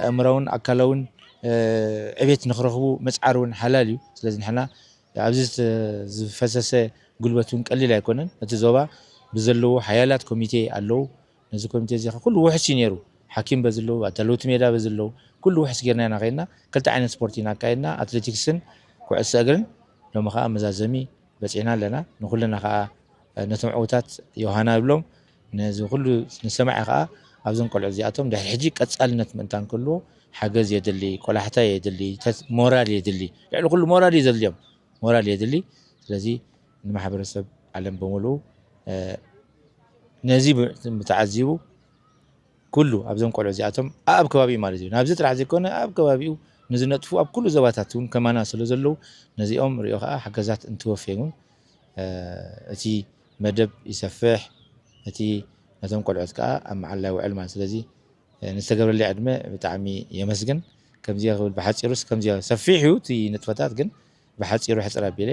ኣእምራውን ኣካላውን ዕቤት ንክረኽቡ ምፅዓር እውን ሓላል እዩ። ስለዚ ንሕና ኣብዚ ዝፈሰሰ ጉልበት እውን ቀሊል ኣይኮነን። እቲ ዞባ ብዘለዎ ሓያላት ኮሚቴ ኣለዉ። ነዚ ኮሚቴ እዚ ኩሉ ውሕስ እዩ ነይሩ። ሓኪም በዚ ኣለዉ፣ ኣዳለውቲ ሜዳ በዚ ኣለዉ። ኩሉ ውሕስ ጌርና ኢና ከይድና። ክልተ ዓይነት ስፖርት ኢና ኣካይድና፣ ኣትሌቲክስን ኩዕሶ እግርን። ሎሚ ከዓ መዛዘሚ በፂሕና ኣለና። ንኩልና ከዓ ነቶም ዕውታት ዮሃና ይብሎም። ነዚ ኩሉ ንሰማዕ ከዓ ኣብዞም ቆልዑ እዚኣቶም ድሕሪ ሕጂ ቀፃልነት ምእንታን ክህልዎ ሓገዝ የድሊ፣ ቆላሕታ የድሊ፣ ተስ- ሞራል የድሊ። ልዕሊ ኩሉ ሞራል እዩ ዘድልዮም፣ ሞራል የድሊ። ስለዚ ንማሕበረሰብ ዓለም በሙሉ ነዚ ተዓዚቡ ኩሉ ኣብዞም ቆልዑ እዚኣቶም ኣብ ከባቢ ማለት እዩ፣ ናብዚ ጥራሕ ዘይኮነ ኣብ ከባቢኡ ንዝነጥፉ ኣብ ኩሉ ዞባታት እውን ከማና ስለ ዘለዉ ነዚኦም ሪኦ ከዓ ሓገዛት እንትወፍየውን እቲ መደብ ይሰፍሕ፣ እቲ ነቶም ቆልዑት ከዓ ኣብ መዓላ ይውዕል ማለት። ስለዚ ንዝተገብረለይ ዕድመ ብጣዕሚ የመስግን። ከምዚ ክብል ብሓፂሩስ ከምዚ ሰፊሕ እዩ እቲ ንጥፈታት፣ ግን ብሓፂሩ ሕፅር ኣቢለ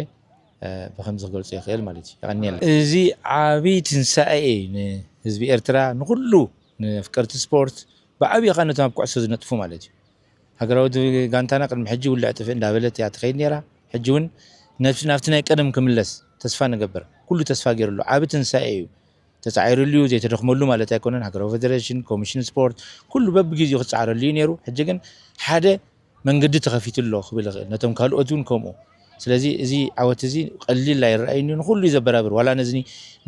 ብከምዚ ክገልፁ ይኽእል ማለት እዩ። የቐንየለይ። እዚ ዓብይ ትንሳኤ እዩ ንህዝቢ ኤርትራ፣ ንኩሉ ንኣፍቀርቲ ስፖርት፣ ብዓብይ ከዓ ነቶም ኣብ ኩዕሶ ዝነጥፉ ማለት እዩ። ሃገራዊ ጋንታና ቅድሚ ሕጂ ውልዕ ጥፍእ እንዳበለት እያ ትኸይድ ነይራ። ሕጂ እውን ነብሲ ናብቲ ናይ ቀደም ክምለስ ተስፋ ንገብር። ኩሉ ተስፋ ገይሩ ኣሎ። ዓቢ ትንሳኤ እዩ። ተጻዒሩሉ እዩ፣ ዘይተደኽመሉ ማለት ኣይኮነን። ሃገራዊ ፌደሬሽን፣ ኮሚሽን ስፖርት፣ ኩሉ በብግዜኡ ክጻዕረሉ እዩ ነይሩ። ሕጂ ግን ሓደ መንገዲ ተኸፊቱ ኣሎ ክብል ይኽእል። ነቶም ካልኦት እውን ከምኡ። ስለዚ እዚ ዓወት እዚ ቀሊል ኣይረኣይን እዩ። ንኹሉ እዩ ዘበራብር። ዋላ ነዚ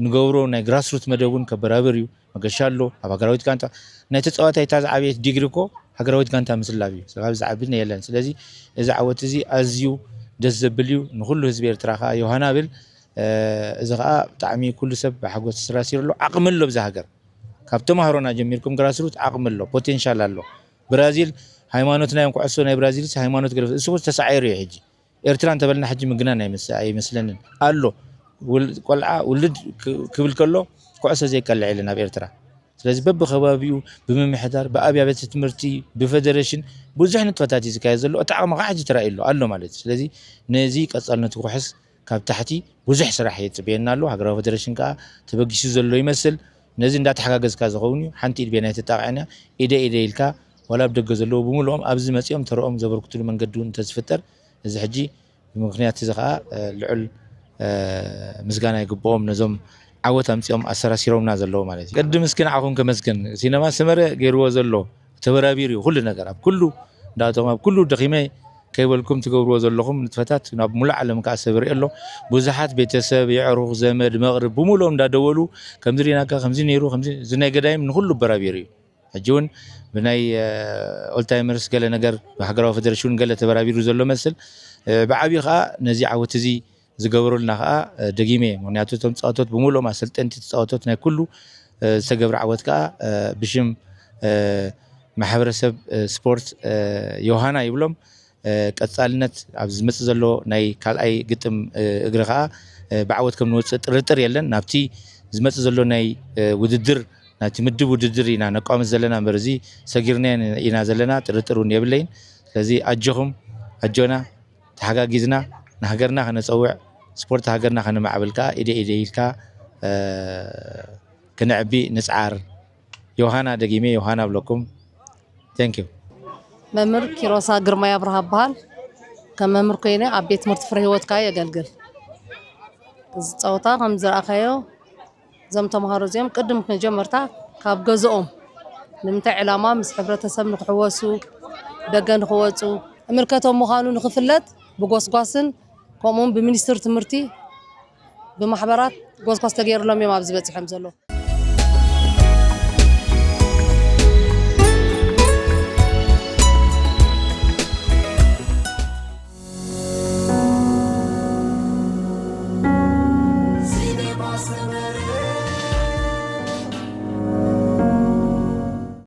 ንገብሮ ናይ ግራስሩት መደብ እውን ከበራብር እዩ። መገሻ ኣሎ፣ ኣብ ሃገራዊት ጋንታ ናይ ተጻዋታይ እታ ዝዓበየት ዲግሪ እኮ ሃገራዊት ጋንታ ምስላብ እዩ። ካብ ዝዓቢ የለን። ስለዚ እዚ ዓወት እዚ ኣዝዩ ደስ ዘብል እዩ። ንኹሉ ህዝቢ ኤርትራ ከኣ ዮሃና ብል። እዚ ከኣ ብጣዕሚ ኩሉ ሰብ ብሓጎስ ተሰራሲሩ ኣሎ። ዓቕሚ ኣሎ ብዛ ሃገር። ካብ ተማሃሮና ጀሚርኩም ግራስሩት ዓቕሚ ኣሎ፣ ፖቴንሻል ኣሎ። ብራዚል ሃይማኖትና እዮም ኩዕሶ ናይ ብራዚልስ ሃይማኖት ገለ እሱ ተሳዒሩ እዩ ሕጂ። ኤርትራ እንተበልና ሕጂ ምግናን ኣይመስ- ኣይመስለንን ኣሎ። ውል- ቆልዓ ውልድ ክ- ክብል ከሎ ኩዕሶ ዘይቀልዕ የለን ኣብ ኤርትራ። ስለዚ በብከባቢኡ ብምምሕዳር ብኣብያተ ትምህርቲ ብፌደሬሽን ብዙሕ ንጥፈታት እዩ ዝካየድ ዘሎ። እቲ ዓቕሚ ከዓ ሕጂ ተራእዩ ኣሎ ኣሎ ማለት እዩ። ስለዚ ነዚ ቀፃልነቱ ክውሕስ ካብ ታሕቲ ብዙሕ ስራሕ የፅበየና ኣሎ። ሃገራዊ ፌደሬሽን ከዓ ተበጊሱ ዘሎ ይመስል። ነዚ እንዳተሓጋገዝካ ዝኸውን እዩ። ሓንቲ ኢድ ቤናይ ተጣቕዐን እያ። ኢደ ኢደ ኢልካ ዋላ ኣብ ደገ ዘለዉ ብምልኦም ኣብዚ መፂኦም ተረኦም ዘበርክትሉ መንገዲ እውን እንተዝፍጠር እዚ ሕጂ ብምክንያት እዚ ከዓ ልዑል ምስጋና ይግብኦም ነዞም ዓወት ኣምፂኦም ኣሰራሲሮምና ዘለዉ ማለት እዩ። ቅድም እስኪ ንዓኹም ከመስግን። ሲነማ ሰመረ ገይርዎ ዘሎ ተበራቢሩ እዩ ኩሉ ነገር ኣብ ኩሉ እንዳቶም ኣብ ኩሉ ደኺመ ከይበልኩም ትገብርዎ ዘለኹም ንጥፈታት ናብ ሙሉእ ዓለም ከዓ ሰብ ርኢ ኣሎ። ብዙሓት ቤተሰብ የዕሩኽ ዘመድ መቕርብ ብምልኦም እንዳደወሉ ከምዚ ሪናካ ከምዚ ነይሩ ከምዚ እዚ ናይ ገዳይም ንኩሉ በራቢሩ እዩ። ሕጂ እውን ብናይ ኦልታይመርስ ገለ ነገር ብሃገራዊ ፌደሬሽን ገለ ተበራቢሩ ዘሎ መስል ብዓብዩ ከዓ ነዚ ዓወት እዚ ዝገበሩልና ከዓ ደጊመ ምክንያቱ እቶም ተፃወቶት ብምሉኦም ኣሰልጠንቲ ተፃወቶት ናይ ኩሉ ዝተገብረ ዓወት ከዓ ብሽም ማሕበረሰብ ስፖርት ዮሃና ይብሎም። ቀፃልነት ኣብ ዝመፅእ ዘሎ ናይ ካልኣይ ግጥም እግሪ ከዓ ብዓወት ከም ንወፅእ ጥርጥር የለን። ናብቲ ዝመፅእ ዘሎ ናይ ውድድር ናቲ ምድብ ውድድር ኢና ነቋምት ዘለና እምበር እዚ ሰጊርና ኢና ዘለና ጥርጥር እውን የብለይን። ስለዚ ኣጆኹም ኣጆና ተሓጋጊዝና ንሃገርና ከነፀውዕ ስፖርት ሃገርና ከነማዕብል ከዓ ኢደ ኢደ ኢልካ ክነዕቢ ንፅዓር። ዮሃና ደጊመ ዮሃና ብለኩም። Thank you። መምህር ኪሮሳ ግርማይ ኣብርሃ እበሃል። ከም መምህር ኮይነ ኣብ ቤት ትምህርቲ ፍረ ህይወት ከዓ የገልግል። እዚ ፀወታ ከም ዝረኣኻዮ እዞም ተምሃሮ እዚኦም ቅድም መጀመርታ ካብ ገዝኦም ንምንታይ ዕላማ ምስ ሕብረተሰብ ንክሕወሱ ደገ ንክወፁ እምልከቶም ምዃኑ ንክፍለጥ ብጎስጓስን ከምኡውን ብሚኒስትር ትምህርቲ ብማሕበራት ጎስጓስ ተገይርሎም እዮም ኣብዚ በፂሖም ዘለዉ።